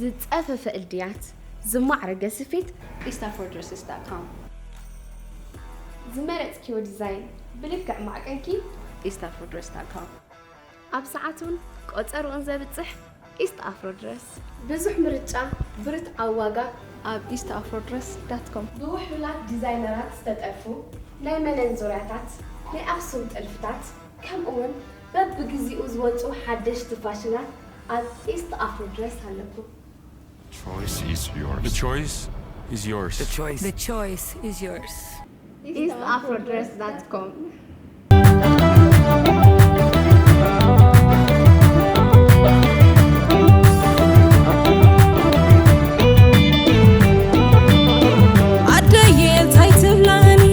ዝጸፈፈ እልድያት፣ ዝማዕረገ ስፌት፣ east afro dresses dot com። ዝመረጽክዮ ዲዛይን ብልክዕ ማዕቀንኪ፣ east afro dress dot com። ኣብ ሰዓቱን ቆጸርኡን ዘብጽሕ ኢስት ኣፍሮ ድረስ። ብዙሕ ምርጫ፣ ብርትዓዊ ዋጋ፣ ኣብ east afro dress dot com። ብውሕሉላት ዲዛይነራት ዝተጠልፉ ናይ መነን ዙርያታት፣ ናይ ኣኽሱም ጥልፍታት፣ ከምኡውን በብግዚኡ ዝወጹ ሓደሽቲ ፋሽናት ኣብ ኢስት ኣፍሮ ድረስ ኣለኩም። Choice is yours. The choice is yours. The choice. The choice is yours. east afro dress dot com። ኣደየ እንታይ ትብላኒ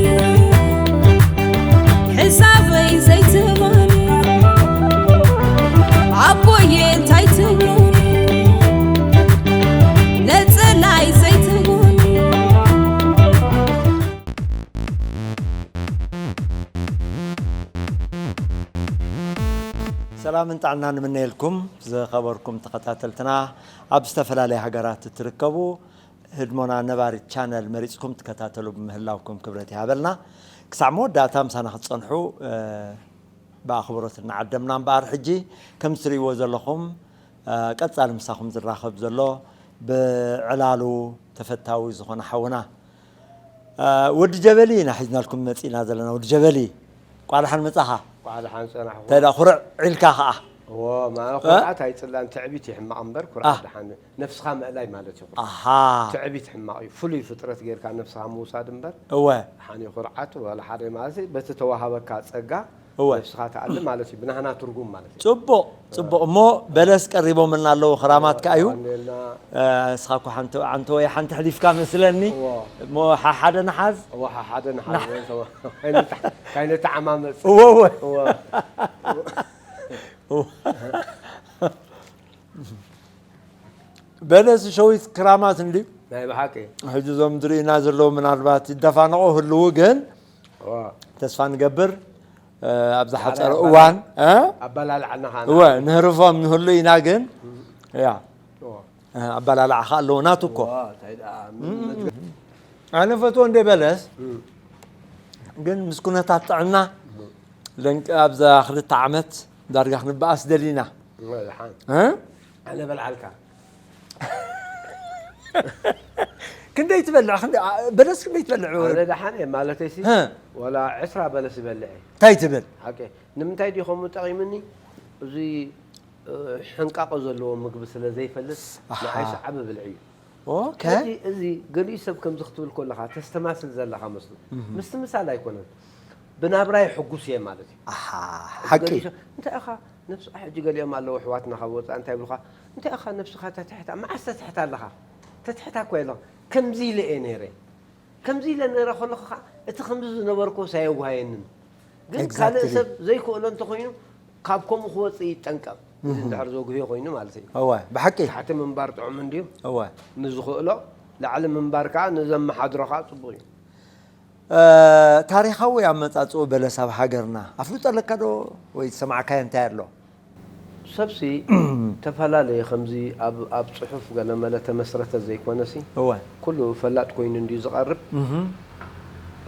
ሕሳበይ ዘይትህባኒ ኣቦየ እንታይ ትብሉኒ ነፀላይ ዘይትህቡኒ ሰላምን ጥዕና ንምነየልኩም ዝኸበርኩም ተኸታተልትና ኣብ ዝተፈላለያ ሃገራት እትርከቡ ህድሞና ነባሪት ቻነል መሪፅኩም ትከታተሉ ብምህላውኩም ክብረት ይሃበልና። ክሳዕ መወዳእታ ምሳና ክትፀንሑ ብኣኽብሮት እናዓደምና እምበኣር ሕጂ ከም ትሪእዎ ዘለኹም ቀፃሊ ምሳኹም ዝራኸብ ዘሎ ብዕላሉ ተፈታዊ ዝኾነ ሓውና ወዲ ጀበሊ ኢና ሒዝናልኩም መፂና ዘለና። ወዲ ጀበሊ ቋልሓን መፃኻ ቋልሓን ፀናሕኩ እንታይ ደኣ ኩርዕ ዒልካ ኸዓ እዎ ማ ኩርዓት ኣይፅላን ትዕቢት ይሕማቕ እምበር ኩርዓት ደሓን ነፍስኻ ምእላይ ማለት እዩ ኣሃ ትዕቢት ሕማቕ እዩ ፍሉይ ፍጥረት ጌርካ ነፍስኻ ምውሳድ እምበር እወ ሓኒ ኩርዓት ወላ ሓደ ማለት በቲ ተዋሃበካ ፀጋ እወ ነፍስኻ ትኣሊ ማለት እዩ ብናህና ትርጉም ማለት እዩ ፅቡቕ ፅቡቕ እሞ በለስ ቀሪቦምልና ኣለዉ ክራማት ከኣ እዩ ዋኔልና እስኻ እኮ ሓንቲ ዓንተ ወይ ሓንቲ ሕሊፍካ መስለኒ እዎ እሞ ሓሓደ ንሓዝ እዎ ሓደ ንሓደ ካይነተዓማመፅ እወ እወ እዎ በለስ ሸዊት ክራማት እንዲ ናይ ብሓቂ ሕጂ እዞም ዝርእዩና ዘለዉ ምናልባት ይደፋነቑ ህልዉ ግን እዎ ተስፋ ንገብር እ፣ ኣብ ዝሓፀረ ኣባላ- እዋን እ? ኣባላልዓና ኸዓ እወ ንህርፎም ንህሉ ኢና ግን ያ እዎ እ፣ ኣባላልዓ ከዓ ኣለዎ ናቱ እኮ እዎ እንታይ ደኣ ምን መትገ- ኣነ ፈትዎ እንደ በለስ ግን ምስ ኩነታት ጥዕና ለንቂ ኣብዛ ክልተ ዓመት ዳርጋ ክንበኣስ ደሊና እዎ ደሓን እ? ኣነ በልዓልካ ክንደይ ትበልዕ ክንደይ- ኣ- በለስ ክንደይ ትበልዕ ኣነ ደሓን እየ ማለተይ ሲ እ? ወላ ዕስራ በለስ ይበልዕ እየ እንታይ ትብል ሓቂ ንምንታይ ድዩ ከምኡ ጠቒምኒ እዚ እ፣ ሕንቃቆ ዘለዎ ምግቢ ስለ ዘይፈልጥ ኣሓ። ንዓይስ ዓቢ ብልዒ እዩ ኦኬ ስለዚ እዚ ገሊኡ ሰብ ከምዚ ክትብል ከለኻ ተስተማስል ዘለኻ መስሉ ምስቲ ምሳል ኣይኮነን ብናብራይ ሕጉስ እየ ማለት እዩ ኣሓ ሓቂ ገሊኡ ሰብ፣ እንታይ ኢኻ ነብስኻ ሕጂ ገሊኦም ኣለዉ ኣሕዋትና ካብ ወፃእ እንታይ ይብሉኻ እንታይ ኢኻ ነብስኻ ተትሕታ መዓስ ተትሕታ ኣለኻ ተትሕታ እኮ የለኻ ከምዚ ኢለ እየ ነይረ ከምዚ ኢለ ነይረ ከለኹ ከዓ እቲ ከምዚ ዝነበርኩስ ኣየጓየንን ግን ካልእ Exactly. ሰብ ዘይክእሎ እንተኮይኑ ካብ ከምኡ ክወፅእ ይጠንቀቕ እዚ እንድሕር ዘጉህዮ ኮይኑ ማለት እዩ እወ ብሓቂ ታሕቲ ምንባር ጥዑም እንድዩ እወ ንዝኽእሎ ላዕሊ ምንባር ከዓ ንዘመሓድሮ ከዓ ፅቡቅ እዩ እ፣ ታሪኻዊ ኣመፃፅኡ በለስ ኣብ ሃገርና ኣፍልጦ ኣለካ ዶ ወይ ዝሰማዕካዮ እንታይ ኣሎ ሰብሲ ተፈላለየ ከምዚ ኣብ ኣብ ፅሑፍ ገለመለ ተመስረተ ዘይኮነሲ እወ ኩሉ ፈላጥ ኮይኑ እንድዩ ዝቐርብ እህ፣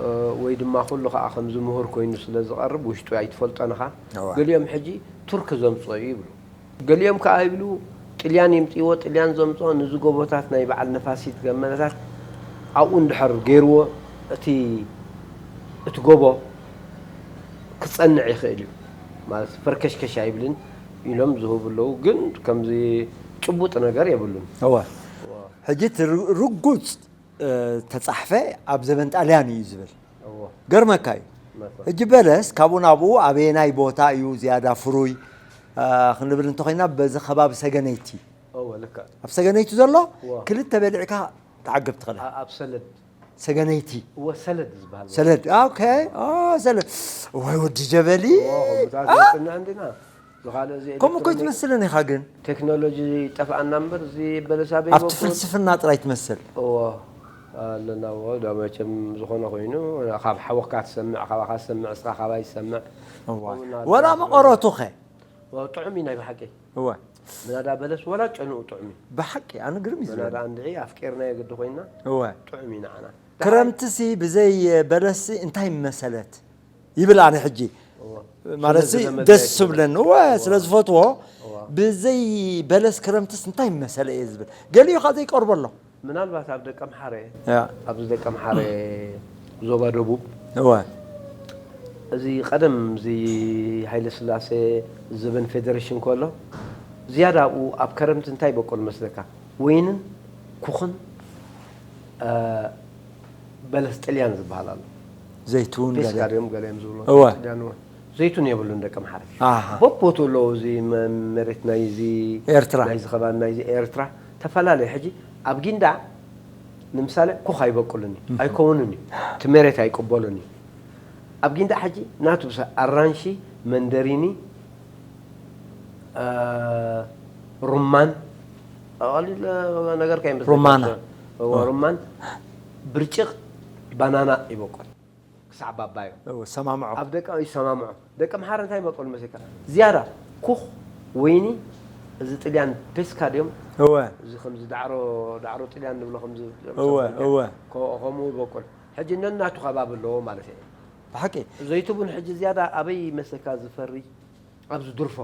እ፣ ወይ ድማ ኩሉ ከዓ ከምዚ ምሁር ኮይኑ ስለ ዝቐርብ ውሽጡ ኣይትፈልጦን ኢኻ እወ ገሊኦም ሕጂ ቱርክ ዘምፅኦ እዩ ይብሉ ገሊኦም ከዓ ይብሉ ጥልያን ይምፅዎ ጥልያን ዘምፅኦ ንዚ ጎቦታት ናይ በዓል ነፋሲት ገመለታት ኣብኡ እንድሕር ገይርዎ እቲ እቲ ጎቦ ክፀንዕ ይኽእል እዩ ማለት ፈርከሽከሽ ኣይብልን ኢሎም ዝህቡ ኣለዉ ግን ከምዚ ጭቡጥ ነገር የብሉን እወ ሕጂ እቲ ር- ርጉፅ እ፣ ተፃሕፈ ኣብ ዘበን ጣልያን እዩ ዝብል እዎ ገርመካ እዩ መኮ ሕጂ በለስ ካብኡ ናብኡ ኣበየናይ ቦታ እዩ ዝያዳ ፍሩይ እ፣ ክንብል እንተኮይና በዚ ከባቢ ሰገነይቲ እዎ ልክዕ ኣብ ሰገነይቲ ዘሎ እዎ። ክልተ በሊዕካ ትዓግብ ትኽእል ኣ- ኣብ ሰለድ ሰገነይቲ እዎ ሰለድ ዝበሃል ሰለድ ኦኬ ኦ፣ ሰለድ ዋይ ወዲ ጀበሊ እዎ ከምታት ዘፅንዕ እንዲና ዝኻልእ እዚ ከምኡ እኮ ኤሌክትሮኒክ ይትመስልን ኢኻ ግን ቴክኖሎጂ ጠፍኣና እምበር እዚ በለሳ ኣብቲ ፍልስፍና ጥራይ ትመስል እዎ ኣለና እዎ ዳ መቸም ዝኾነ ኮይኑ ካብ ሓወካ ትሰምዕ ካባካ ትሰምዕ እስኻ ካባይ ትሰምዕ እዋ። ወላ መቐረቱ ኸ እዎ፣ ጥዑም እዩ ናይ ብሓቂ እወ ምናዳ በለስ ወላ ጨንኡ ጥዑም እዩ። ብሓቂ ኣነ ግርም እዩ ዝብለኒ። ምናዳ እንድዒ ኣፍቂርናዮ ግዲ ኮይና እወ ጥዑም እዩ ንዓና። ክረምትሲ ብዘይ በለስሲ እንታይ መሰለት ይብል ኣነ ሕጂ እወ። ማለትሲ ስለ ዝለመደ ደስ ኣይኮነን። ዝብለኒ እወ ስለ ዝፈትዎ እወ። ብዘይ በለስ ክረምትስ እንታይ መሰለ እየ ዝብል። ገሊኡ ካብ ዘይቀርቦ ኣሎ። ምናልባት ኣብ ደቀ ምሓረ ያ ኣብዚ ደቀ ምሓረ ዞባ ደቡብ እወ እዚ ቀደም እዚ ሃይለ ስላሴ ዘበን ፌደሬሽን ከሎ ዝያዳ ኣብኡ ኣብ ከረምቲ እንታይ ይበቁል መስለካ? ወይንን ኩኽን እ፣ በለስ ጥልያን ዝበሃል ኣሎ። ዘይቱን ፔስካ ገለ ድዮም ገለዮም ዝብሎ እወ። ጥልያን እውን ዘይቱን የብሉን ደቂ ምሓረ ኣሃ ቦቦቱ ኣለዉ። እዚ መ- መሬት ናይዚ ኤርትራ ናይዚ ከባቢ ናይዚ ኤርትራ ተፈላለዩ። ሕጂ ኣብ ጊንዳዕ ንምሳሌ ኩኽ ኣይበቁልን እዩ ኣይከውንን እዩ። እቲ መሬት ኣይቅበሉን እዩ። ኣብ ጊንዳዕ ሕጂ ናቱ ብሰ ኣራንሺ መንደሪኒ እ፣ ሩማን ኣቐሊለ ነገር ከይመስለካ ሩማና። እወ፣ ሩማን ብርጭቕ ባናና ይበቁል ክሳዕ ባባዮ እወ ሰማምዖ ኣብ ደቂ ይሰማምዖ። ደቂ ምሓረ እንታይ ይበቁል መሲልካ? ዝያዳ ኩኽ ወይኒ እዚ ጥልያን ፔስካ ድዮም እወ እዚ ከምዚ ዳዕሮ ዳዕሮ ጥልያን ንብሎ ከምዚ እወ እወ ከ- ከምኡ ይበቁል። ሕጂ ነናቱ ከባቢ ኣለዎ ማለት እዩ። ብሓቂ ዘይቱ እውን ሕጂ ዝያዳ ኣበይ መሰካ ዝፈሪ ኣብዚ ድርፎ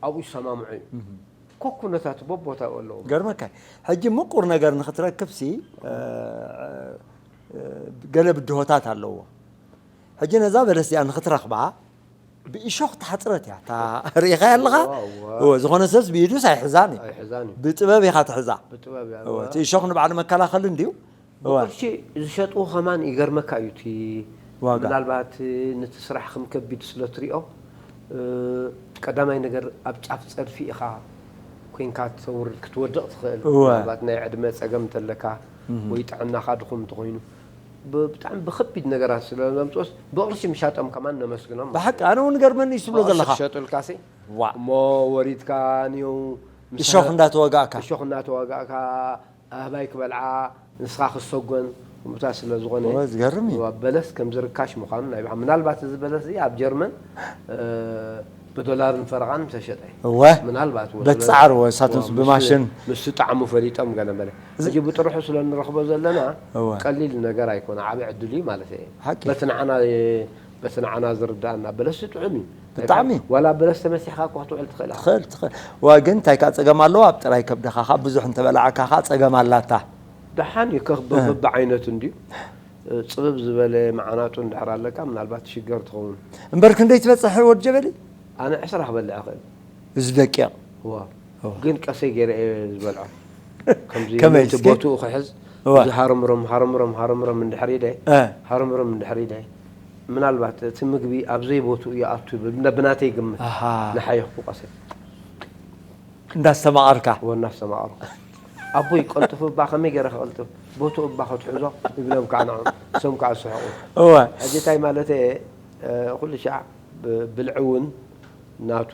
ኣብኡ ይሰማምዑ እዩ። ኮኩነታት በቦታኡ ኣለዎ። ገርመካ ሕጂ ምቁር ነገር ንክትረክብሲ እ፣ እ፣ ገለ ብድሆታት ኣለዎ። ሕጂ ነዛ በለስ እዚኣ ንክትረክባ ብእሾኽ ተሓፅረት እያ እታ ርኢኻ ኣለኻ። እዋ፣ እዋ። እወ፣ ዝኾነ ሰብስ ብኢዱስ ኣይሕዛን እዩ። ኣይሕዛን እዩ። ብጥበብ ኢኻ ትሕዛ። ብጥበብ እያ። እወ፣ እቲ እሾኽ ንባዕሉ መከላኸሊ እንድዩ። እወ ብቅርሺ ዝሸጥዎ ከማን ይገርመካ እዩ። እቲ ዋጋ ምናልባት ነቲ ስራሕ ከም ከቢድ ስለ ትሪኦ እ፣ ቀዳማይ ነገር ኣብ ጫፍ ፀድፊ ኢኻ ኮይንካ ተውርድ ክትወድቕ ትኽእል። እወ። ምናልባት ናይ ዕድመ ፀገም እንተለካ ወይ ጥዕናኻ ድኹም እንተኾይኑ ብ- ብጣዕሚ ብከቢድ ነገራት ስለ ዘምፅኦስ ብቕርሺ ምሻጦም ከማን ነመስግኖም። ብሓቂ ኣነ እውን ገርመኒ እዩ ትብሎ ዘለኻ። ሸጡልካ ሲ ዋ እሞ ወሪድካ ንየው ምስ እሾኽ እንዳተወጋእካ እሾኽ እናተዋጋእካ ኣህባይ ክበልዓ ንስኻ ክሰጎን ከምኡታት ስለ ዝኾነ እወ፣ ዝገርም እዩ። እዋ፣ በለስ ከም ዝርካሽ ምዃኑ ናይ ብሓ- ምናልባት እዚ በለስ እዚ ኣብ ጀርመን እ፣ ብዶላርን ፈረቓን ምተሸጠ እወ ምናልባት እወ፣ በቲ ስለ- ፃዕሪ እወ እሳቶም እወ፣ ብማሽን ምስ- ምስ ጣዕሙ ፈሊጦም ገለ መለ ሕጂ ብጥርሑ ስለ ንረኽቦ ዘለና እወ ቀሊል ነገር ኣይኮነ። ዓብ ዕድል እዩ ማለት እየ። ሓቂ በቲ ንዓና በቲ ንዓና ዝርዳእና በለስ ጥዑም እዩ። ብጣዕሚ። ዋላ በለስ ተመሲሕካ እኳ ክትውዕል ትኽእል ኢኻ። ትኽእል ትኽእል ዋ ግን እንታይ ከዓ ፀገም ኣለዎ ኣብ ጥራይ ከብድኻ ከዓ ብዙሕ እንተበላዕካ ከዓ ፀገም ኣላታ ደሓን እዩ ከ በብዓይነቱ እንድዩ። ፅብብ ዝበለ መዓናጡ እንድሕር ኣለካ ምናልባት ሽገር ትኸውን። እምበር ክንደይ ትበፅሕ ወድ ጀበሊ ኣነ ዕስራ ክበልዕ እኽእል። እዚ ደቂቕ ዋ ግን ቀሰይ ገይረ እየ ዝበልዖ። ከምዚ ከመይ ነቲ እስኪ? ቦትኡ ክሕዝ እዋ። እዚ ሃረምረም ሃረምረም ሃረምረም እንድሕር ኢለ እ፣ ሃረምረም እንድሕር ኢለ ምናልባት እቲ ምግቢ ኣብ ዘይቦትኡ ይኣቱ ይብል ብና- ብናተይ ግምት ኣሃ። ንሓየኽኩ ቀሰይ እንዳስተማቐርካ ወና ኣስተማቐርኩ ኣቦይ ቀልጥፉ እባ ከመይ ገይረ ክቐልጥፍ ቦትኡ እባ ክትሕዞ ይብሎም ከዓ ንዖም እሶም ከዓ ዝስሕቑ እወ ሕጂ እንታይ ማለት እየ እ፣ ኩሉ ሻዕ ብ- ብልዒ እውን ናቱ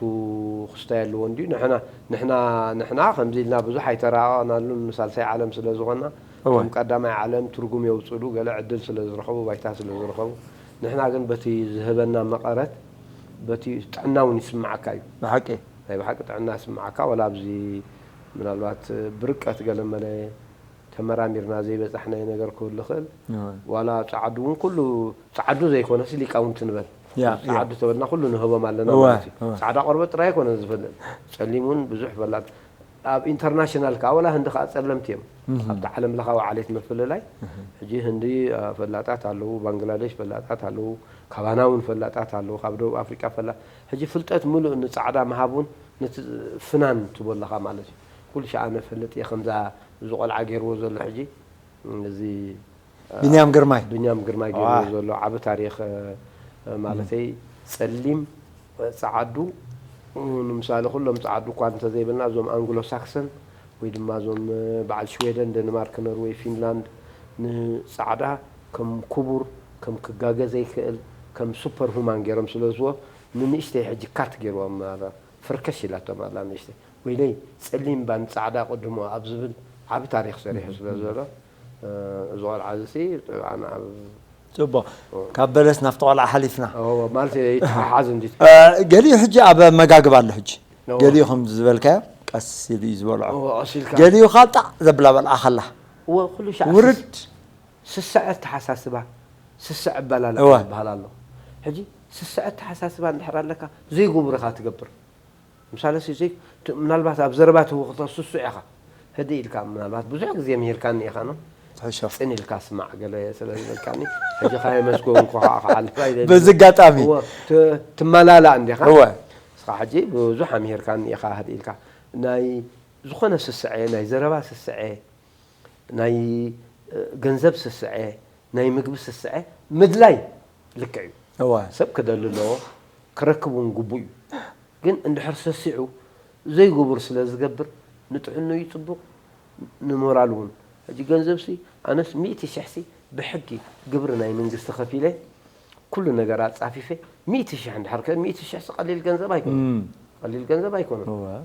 ክስታይ ኣለዎ እንድዩ። ንሕና ንሕና ንሕና ከምዚ ኢልና ብዙሕ ኣይተራቐቕናሉን ንሳልሳይ ዓለም ስለ ዝኾንና እወ። ከም ቀዳማይ ዓለም ትርጉም የውፅሉ ገለ ዕድል ስለ ዝረኸቡ ባይታ ስለ ዝረኸቡ ንሕና ግን በቲ ዝህበና መቐረት በቲ ጥዕና እውን ይስምዓካ እዩ። ብሓቂ ናይ ብሓቂ ጥዕና ይስምዓካ ወላ ኣብዚ ምናልባት ብርቀት ገለ መለ ተመራሚርና ዘይበፃሕናዮ ነገር ክህሉ ይኽእል። ዋላ ፀዓዱ እውን ኩሉ ፀዓዱ ዘይኮነስ ሊቃውንቲ ንበል። ያ፣ ያ። ፀዓዱ ተበልና ኩሉ ንህቦም ኣለና እወ፣ ማለት እዩ። እወ። ፃዕዳ ቆርበት ጥራይ ኣይኮነን ዝፈልጥ ፀሊም እውን ብዙሕ ፈላጥ ኣብ ኢንተርናሽናል ከዓ ወላ ህንዲ ከዓ ፀለምቲ እዮም። ኣብቲ ዓለም ለኻዊ ዓሌት ምፍልላይ ሕጂ ህንዲ አ፣ ፈላጣት ኣለዉ፣ ባንግላዴሽ ፈላጣት ኣለዉ፣ ካባና እውን ፈላጣት ኣለዉ፣ ካብ ደቡብ ኣፍሪቃ ፈላ ሕጂ ፍልጠት ምሉእ ንፃዕዳ ምሃብ እውን ነቲ ፍናን ትቦ ኣለኻ ማለት እዩ። ኩሉ ሻ ኣነ ፈልጥ እየ ከምዛ እዚ ቆልዓ ገይርዎ ዘሎ ሕጂ እዚ ቢንያም ግርማይ ብንያም ግርማይ ገይርዎ ዘሎ ዓቢ ታሪኽ እ፣ ማለተይ ጸሊም እ፣ ጸዓዱ ንምሳሌ ኩሎም ጸዓዱ እኳ እንተዘይበልና እዞም ኣንግሎ ሳክሰን ወይ ድማ እዞም እ፣ በዓል ሽዌደን ደንማርክ ኖርወይ ፊንላንድ ንጸዓዳ ከም ክቡር ከም ክጋገ ዘይክእል ከም ሱፐር ሁማን ገይሮም ስለ ዝዎ ንንእሽተይ ሕጂ ካት ገይርዎም ኣላ ፈርከሽ ኢላቶም ኣላ ንእሽተይ ወይለይ ጸሊም ባን ጻዕዳ ቅድሞ ኣብ ዝብል ዓቢ ታሪኽ ሰሪሑ ስለ ዘሎ እዚ ቆልዓ እዚ ሲ ኣነ ኣብ ፅቡቅ ካብ በለስ ናብቲ ቆልዓ ሓሊፍና ማለት ይተሓሓዝ እንዲ ገሊኡ ሕጂ ኣብ መጋግብ ኣሎ ሕጂ ገሊኡ ከም ዝበልካዮ ቀስ ኢሉ እዩ ዝበልዖ። ገሊኡ ከዓ ጣዕ ዘብላ በልዓ ከላ ውርድ። ስስዐ ኣተሓሳስባ፣ ስስዐ ኣበላልዓ ዝበሃል ኣሎ። ሕጂ ስስዐ ኣተሓሳስባ እንድሕር ኣለካ ዘይገብሮ ኢኻ ትገብር። ምሳሌ ምናልባት ኣብ ዘረባ ትህውኽቶ ስሱዕ ኢኻ፣ ህድእ ኢልካ ምናልባት ብዙሕ ግዜ ምሂርካኒ ኢኻ ኖ ትሕሾ። ጽን ኢልካ ስማዕ ገለ ስለ ዝበልካኒ ሕጂ ካየመስገንኩ ከዓ ክሓልፍ ኣይደልን። በዚ ኣጋጣሚ። እወ፣ ት- ትመላላእ እንዲኻ። እወ። ንስኻ ሕጂ ብዙሕ ኣምሂርካኒ ኢኻ፣ ህድእ ኢልካ ናይ ዝኾነ ስስዐ፣ ናይ ዘረባ ስስዐ፣ ናይ ገንዘብ ስስዐ፣ ናይ ምግቢ ስስዐ ምድላይ ልክዕ እዩ። እወ። ሰብ ክደሊ ኣለዎ፣ ክረክብ እውን ግቡእ እዩ። ግን እንድሕር ሰሲዑ ዘይግቡር ስለ ዝገብር ንጥዕንኡ እዩ ፅቡቕ፣ ንሞራል እውን። ሕጂ ገንዘብ ሲ ኣነስ ሚእቲ ሽሕ ሲ ብሕጊ ግብሪ ናይ መንግስቲ ከፊለ ኩሉ ነገር ኣፃፊፈ ሚእቲ ሽሕ እንድሕር ከ ሚእቲ ሽሕ ሲ ቀሊል ገንዘብ ኣይኮነ ቀሊል ገንዘብ ኣይኮነ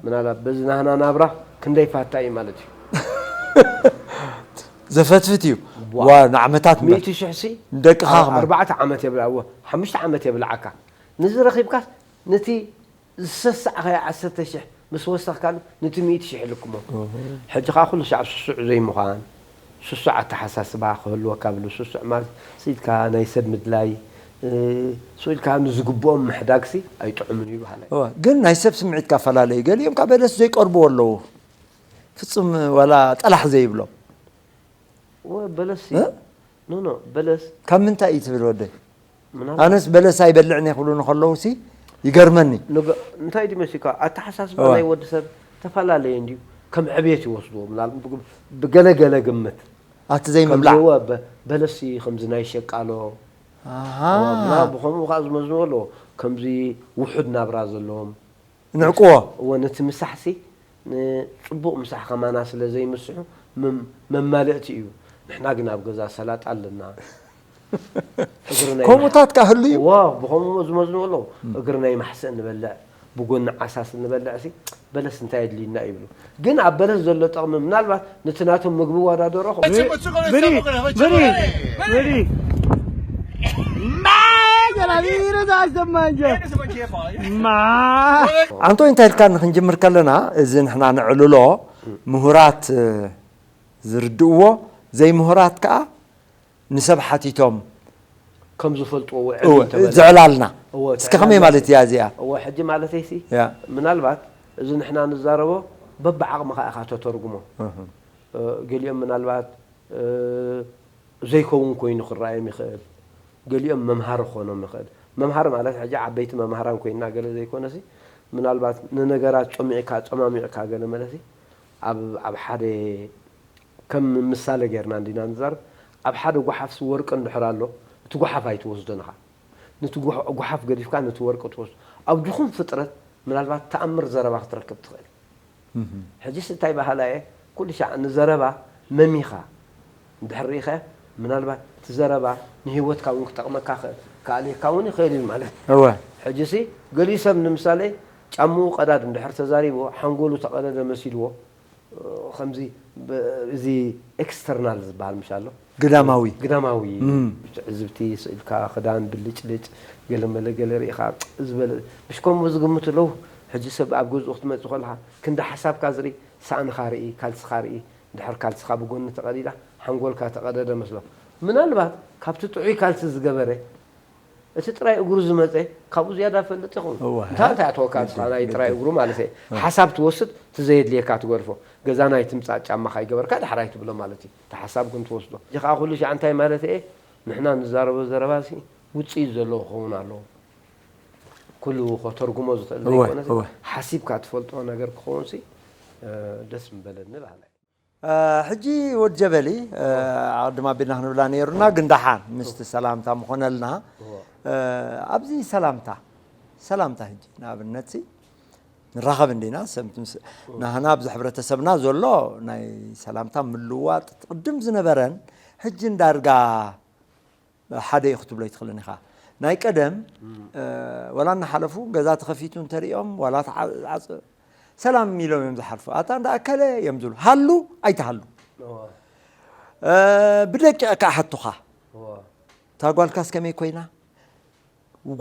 ምናልባት በዚ ናህና ናብራ ክንደይ ፋታ እዩ ማለት እዩ ዘፈትፍት እዩ ዋ ንዓመታት እምበር ሚእቲ ሽሕ ሲ ንደቅኻ ከማን ኣርባዕተ ዓመት የብልዕዎ ሓሙሽተ ዓመት የብልዓካ ንዚ ረኺብካስ ነቲ ዝሰሳዕኻዮ ዓሰርተ ሽሕ ምስ ወሰኽካሉ ነቲ ሚእቲ ሽሕ ይልክሞ ሕጂ ከዓ ኩሉ ሻዕ ስሱዕ ዘይምዃን ስሱዕ ኣተሓሳስባ ክህልወካ ብሉ ስሱዕ ማለት ስኢልካ ናይ ሰብ ምድላይ ስኢልካ ንዝግብኦም ምሕዳግሲ ኣይጥዕምን እዩ በሃላይ እወ፣ ግን ናይ ሰብ ስምዒት ካፈላለዩ ገሊኦም ካብ በለስ ዘይቀርብዎ ኣለዉ ፍጹም ዋላ ጠላሕ ዘይብሎም እወ በለስ እ? ኖ ኖ በለስ ካብ ምንታይ እዩ ትብል ወደይ ምናልባት ኣነስ በለስ ኣይበልዕን እየ ክብሉ ንከለዉ ሲ ይገርመኒ ንገ- እንታይ ድዩ መሲልካ ኣተሓሳስባ እወ። ናይ ወዲ ሰብ ተፈላለየ እንድዩ ከም ዕብየት ይወስድዎ ምናል- ብገለ ገለ ግምት ኣቲ ከምዚ ዘይምብላዕ እወ በ- በለስ ሲ ከምዚ ናይ ሸቃሎ ኣሃ። እወ፣ ምና- ብኸምኡ ከዓ ዝመዝንዎ ኣለዎ ከምዚ ውሑድ ናብራ ዘለዎም ንዕቅዎ እወ ነቲ ምሳሕሲ ንፅቡቕ ምሳሕ ከማና ስለ ዘይምስሑ መም- መማልእቲ እዩ ንሕና ግን ኣብ ገዛ ሰላጣ ኣለና ከምኡታት ካህሉ እዩ ዋ ብኸምኡ ዝመዝኑ ኣለዉ እግሪ ናይ ማሕስእ ንበልዕ ብጎኒ ዓሳስ ንበልዕ ሲ በለስ እንታይ የድልዩና ይብሉ ግን ኣብ በለስ ዘሎ ጠቕሚ ምናልባት ነቲ ናቶም ምግቢ ዋዳደሮ ኣንቶ እንታይ ኢልካ ንክንጅምር ከለና እዚ ንሕና ንዕልሎ ምሁራት ዝርድእዎ ዘይምሁራት ከዓ ንሰብ ሓቲቶም ከም ዝፈልጥዎ ውዕል እወ፣ እንተበለ- ዘዕላልና እወ፣ እስከ ከመይ ተዕላልና ማለት እያ እዚኣ እወ፣ ሕጂ ማለተይሲ ያ። ምናልባት እዚ ንሕና ንዛረቦ በብዓቕምኻ ኢኻ ተተርጉሞ። እህ። እ፣ ገሊኦም ምናልባት እ፣ ዘይከውን ኮይኑ ክረኣዮም ይኽእል። ገሊኦም መምሃሪ ክኾኖም ይኽእል። መምሃሪ ማለት ሕጂ ዓበይቲ መምሃራን ኮይንና ገለ ዘይኮነሲ ምናልባት ንነገራት ጾሚዕካ ጸማሚዕካ ገለ መለሲ ኣብ ኣብ ሓደ ከም ምሳሌ ጌርና እንዲና ንዛረብ ኣብ ሓደ ጓሓፍሲ ወርቂ እንድሕር ኣሎ እቲ ጓሓፍ ኣይትወስዶን ኢኻ ነቲ ጓሓፍ ገዲፍካ ነቲ ወርቂ ትወስዶ ኣብ ድኹም ፍጥረት ምናልባት ተኣምር ዘረባ ክትረክብ ትኽእል ሕጂስ እንታይ በሃላ እየ ኩሉ ሻዕ ንዘረባ መሚኻ እንድሕር ርኢኸ ምናልባት እቲ ዘረባ ንህይወትካ እውን ክጠቕመካ ክኣልየካ እውን ይኽእል እዩ ማለት እወ ሕጂሲ ገሊኡ ሰብ ንምሳሌ ጫምኡ ቀዳድ እንድሕር ተዛሪብዎ ሓንጎሉ ተቐደደ መሲልዎ ከምዚ እዚ ኤክስተርናል ዝበሃል ምሽ ኣሎ ግዳማዊ ግዳማዊ ትዕዝብቲ ስእልካ ክዳን ብልጭልጭ ገለመለ ገለ ርኢኻ ዝበለ ምሽ ከምኡ ዝግምቱ ኣለዉ ሕጂ ሰብ ኣብ ገዝኡ ክትመፅእ ከለካ ክንዲ ሓሳብካ ዝርኢ ሳእንኻ ርኢ ካልስኻ ርኢ ድሕር ካልስኻ ብጎኒ ተቐዲዳ ሓንጎልካ ተቐደደ መስሎ ምናልባት ካብቲ ጥዑይ ካልሲ ዝገበረ እቲ ጥራይ እግሩ ዝመፀ ካብኡ ዝያዳ ፈልጥ ይኸውን እወ። እንታይ እንታይ ኣተወካ ንስኻ ናይ ጥራይ እግሩ ማለት እየ ሓሳብ ትወስድ እቲ ዘየድልየካ ትገድፎ ገዛ ናይ ትምፃእ ጫማ ካይገበርካ ዳሕራይ ትብሎ ማለት እዩ እቲ ሓሳብ ግን ትወስዶ እዚ ከዓ ኩሉ ሻዕ እንታይ ማለት እየ ንሕና ንዛረቦ ዘረባ ሲ ውፅኢት ዘለዎ ክኸውን ኣለዎ ኩሉ ከተርጉሞ ዝኽእል እወ፣ ዘይኮነ እወ። ሓሲብካ ትፈልጦ ነገር ክኸውን ሲ እ፣ ደስ ምበለኒ በሃላይ ሕጂ ወድ ጀበሊ ኣቐድም ኣቢልና ክንብላ ነይሩና ግን ደሓን ምስቲ ሰላምታ ምኾነልና ኣብዚ ሰላምታ ሰላምታ ሕጂ ንኣብነት ንራኸብ እንዲና ናህና ኣብዚ ሕብረተሰብና ዘሎ ናይ ሰላምታ ምልዋጥ ቅድም ዝነበረን ሕጂ እንዳርጋ ሓደ እዩ ክትብሎ ይትኽእልን ኢኻ ናይ ቀደም ወላ እናሓለፉ ገዛ ተኸፊቱ እንተሪኦም ዋላ ሰላም ኢሎም እዮም ዝሓልፉ ኣታ እንዳ ኣከለ እዮም ዝብሉ ሃሉ ኣይትሃሉ ብደቂቕ ከዓ ሓቱኻ እታ ጓልካስ ከመይ ኮይና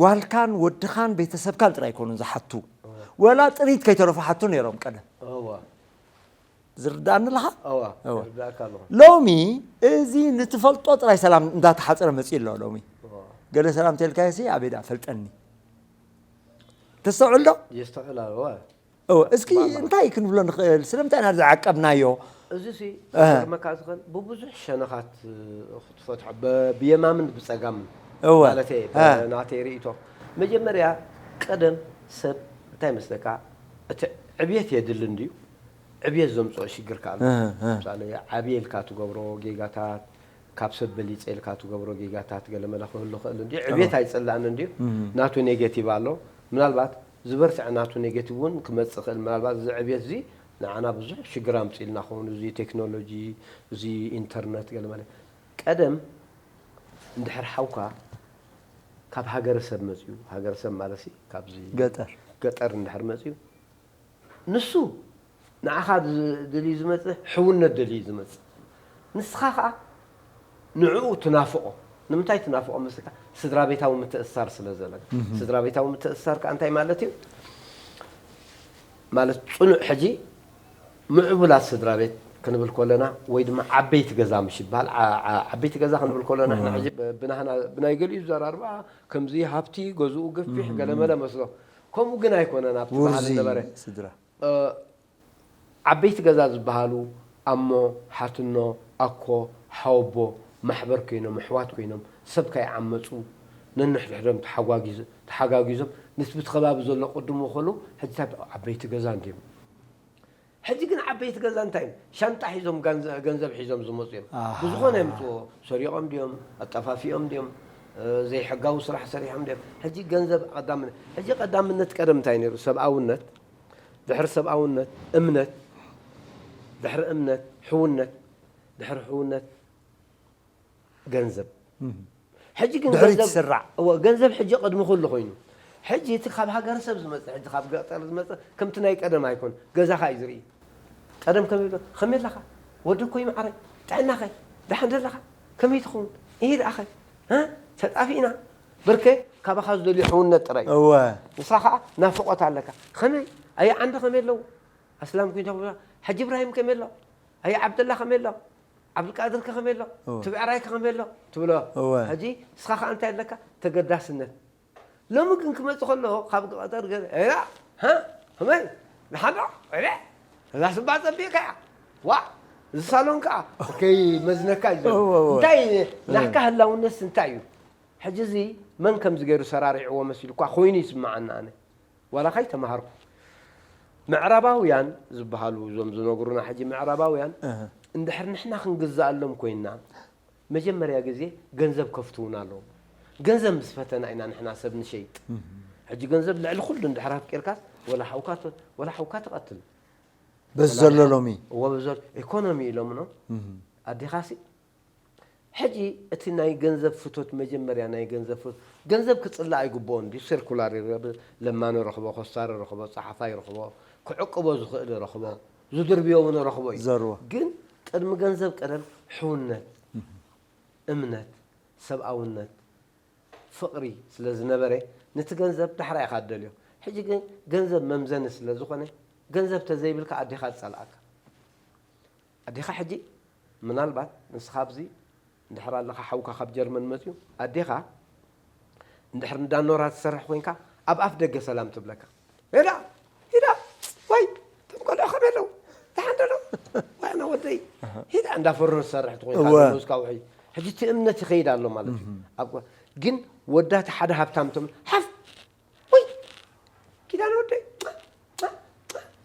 ጓልካን ወድኻን ቤተሰብካን ጥራይ ኣይኮኑን ዝሓቱ ወላ ጥሪት ከይተረፉ ሓቱ ነይሮም ቀደም። እዋ ዝርዳእኒ ኣለኻ? እዋ እዋ። ይርዳእካ ኣለኹ። ሎሚ እዚ ንትፈልጦ ጥራይ ሰላም እንዳተሓፀረ መፅኡ ኣሎ። ሎሚ እዋ ገለ ሰላም ተልካዮ ሲ ኣበይ ደኣ ፈልጠኒ። ተስተውዕል ዶ? የስተውዕል ኣለዋ። እወ፣ እስኪ እንታይ ክንብሎ ንኽእል? ስለምንታይ ኢና ዝዓቀብናዮ? እዚ ሲ እህ። ክገርመካ ዝኽእል ብብዙሕ ሸነኻት ክትፈትሖ ብ- ብየማምን ብፀጋምን እወ። ማለት እየ እህ። ናተይ ርእቶ። መጀመርያ ቀደም ሰብ እንታይ መስለካ፣ እቲ ዕብየት የድሊ እንድዩ። ዕብየት ዘምፅኦ ሽግር ከኣ ኣሎ። እህ፣ እህ። ምሳሌ ዓብየ ኢልካ ትገብሮ ጌጋታት፣ ካብ ሰብ በሊፀ ኢልካ ትገብሮ ጌጋታት ገለመለ ክህሉ ክእል እንድዩ። ዕብየት ኣይፅላእን እንድዩ። ናቱ ኔጌቲቭ ኣሎ። ምናልባት ዝበርትዐ ናቱ ኔጌቲቭ እውን ክመፅእ ክእል። ምናልባት እዚ ዕብየት እዚ ንዓና ብዙሕ ሽግር ኣምፅልና ክኸውን፣ እዚ ቴክኖሎጂ፣ እዚ ኢንተርነት ገለመለ። ቀደም እንድሕር ሓውካ ካብ ሃገረሰብ መፅዩ፣ ሃገረሰብ ማለት ሲ ካብዚ ገጠር። ገጠር እንድሕር መፅዩ፣ ንሱ ንዓኻ ዝ- ደልዩ ዝመፅእ ሕውነት ደልዩ ዝመፅእ። ንስኻ ከዓ ንዕኡ ትናፍቆ። ንምንታይ ትናፍቆ መስልካ? ስድራ ቤታዊ ምትእስሳር ስለ ዘለካ። ስድራ ቤታዊ ምትእስሳር ከዓ እንታይ ማለት እዩ? ማለት ፅኑዕ ሕጂ ምዕቡላት ስድራ ቤት ክንብል ከለና ወይ ድማ ዓበይቲ ገዛ ምሽ ይበሃል። ዓ- ዓ- ዓበይቲ ገዛ ክንብል ከለና ንሕና ሕጂ ብ- ብናህና ብናይ ገሊኡ ዘራርባ ከምዚ ሃብቲ ገዝኡ ገፊሕ ገለመለ መስሎ። ከምኡ ግን ኣይኮነን ኣብቲ ባህሊ ውርዚ ነበረ። ስድራ። እ፣ ዓበይቲ ገዛ ዝበሃሉ ኣሞ፣ ሓትኖ፣ ኣኮ፣ ሓወቦ፣ ማሕበር ኮይኖም፣ ኣሕዋት ኮይኖም፣ ሰብ ከይዓመፁ ነንሕድሕዶም ተሓጓጊዞ- ተሓጋጊዞም፣ ምስ ብቲ ከባቢ ዘሎ ቅድሙ ከሉ ሕጂ እንታይ ዓበይቲ ገዛ እንድዮም። ሕጂ ግን ዓበይቲ ገዛ እንታይ እዮም? ሻንጣ ሒዞም ገንዘ- ገንዘብ ሒዞም ዝመፁ እዮም። ኣሃ። ብዝኾነ የምፅዎ። ሰሪቖም ድዮም? ኣጠፋፊኦም ድዮም? እ፣ ዘይሕጋዊ ስራሕ ሰሪሖም ድዮም? ሕጂ ገንዘብ ቀዳምነት። ሕጂ ቀዳምነት ቀደም እንታይ ነይሩ? ሰብኣውነት፣ ድሕሪ ሰብኣውነት እምነት፣ ድሕሪ እምነት ሕውነት፣ ድሕሪ ሕውነት ገንዘብ። ሕጂ ግን ድሕሪት ገንዘብ ይስራዕ። እወ፣ ገንዘብ ሕጂ ቅድሚ ኩሉ ኮይኑ። ሕጂ እቲ ካብ ሃገረሰብ ዝመጽእ፣ ሕጂ ካብ ገጠር ዝመጽእ ከምቲ ናይ ቀደም ኣይኮን። ገዛኻ እዩ ዝርኢ። ቀደም ከመይ ኢሎ፣ "ከመይ ኣለኻ? ወዲ እኮ ይመዓረይ፣ ጥዕናኸ? ደሓን ደለኻ? ከመይ ትኸውን? ይሄ ደኣኸ? እ? ተጣፊእና?" ብርከ ካባኻ ዝደልዩ ሕውነት ጥራይ እዩ። እወ። ንስኻ ከዓ ናፍቖት ኣለካ። "ከመይ? ኣየ ዓንዲ ከመይ ኣለዉ? ኣስላም ኩንታ ብላ፣ ሓጂ እብራሂም ከመይ ኣሎ? ኣየ ዓብደላ ከመይ ኣሎ? ዓብዱልቃድር ከ ከመይ ኣሎ? እወ። ትብዕራይ ከ ከመይ ኣሎ?" ትብሎ። እወ። ሕጂ ንስኻ ከዓ እንታይ ኣለካ? ተገዳስነት። ሎሚ ግን ክመጽእ ከሎ ካብ ገጠር ገ-፣ ኤላ፣ ሃ? ከመይ? ንሓዶ? ኤለ? እዛ ስባ ጸቢቕካ እያ። ዋ! እዚ ሳሎን ከዓ ከይመዝነካ እዩ ዘሎ። እወ፣ እወ። እንታይ ናትካ ህላውነትስ እንታይ እዩ? ሕጂ እዚ መን ከምዚ ገይሩ ሰራሪዕዎ መሲሉ እኳ ኮይኑ ይስምዓና ኣነ። ዋላ ከይተማሃርኩ። ምዕራባውያን ዝበሃሉ እዞም ዝነግሩና ሕጂ ምዕራባውያን እህ። እንድሕር ንሕና ክንግዝኣሎም ኮይንና መጀመርያ ግዜ ገንዘብ ከፍትዉና ኣለዎም። ገንዘብ ምስ ፈተና ኢና ንሕና ሰብ ንሸይጥ። ሕጂ ገንዘብ ልዕሊ ኩሉ እንድሕር ኣፍቂርካስ ወላ ሓውካ ት- ወላ ሓውካ ትቐትል። በዚ ዘሎ ሎሚ እዎ ብዘሎ ኢኮኖሚ ኢሎምኖ ኣዴኻሲ ሕጂ እቲ ናይ ገንዘብ ፍቶት መጀመርያ ናይ ገንዘብ ፍቶት ገንዘብ ክፅላእ ኣይግብኦን ድዩ? ሰርኩላር ይረብ ለማኖ ረኽቦ፣ ኮስታሪ ረኽቦ፣ ፀሓፋይ ረኽቦ፣ ክዕቅቦ ዝኽእል ረኽቦ፣ ዝድርብዮ እውን ረኽቦ እዩ። ዘርዎ። ግን ቅድሚ ገንዘብ ቀደም ሕውነት፣ እምነት፣ ሰብኣውነት፣ ፍቕሪ ስለ ዝነበረ ነቲ ገንዘብ ዳሕራ ኢኻ ትደልዮ። ሕጂ ግን ገንዘብ መምዘኒ ስለ ዝኾነ ገንዘብ ተዘይብልካ ኣዴኻ ትፀልኣካ። ኣዴኻ ሕጂ ምናልባት ንስኻ ኣብዚ እንድሕር ኣለኻ ሓውካ ካብ ጀርመን መፅዩ ኣዴኻ እንድሕር እንዳኖራ ትሰርሕ ኮይንካ ኣብ ኣፍ ደገ ሰላም ትብለካ። ሄዳ ሂዳ ወይ እቶም ቆልዑ ከመይ ኣለዉ? ደሓን ዶ ኣለዉ? ዋና ወደይ ሂዳ እንዳፈሩ ትሰርሕ ትኾይንካ እወ። ደሞዝካ ውሕይ። ሕጂ እቲ እምነት ይኸይድ ኣሎ ማለት እዩ። ኣብ ቆ- ግን ወዳት ሓደ ሃብታም ተም ሓፍ ወይ ኪዳነ ወደይ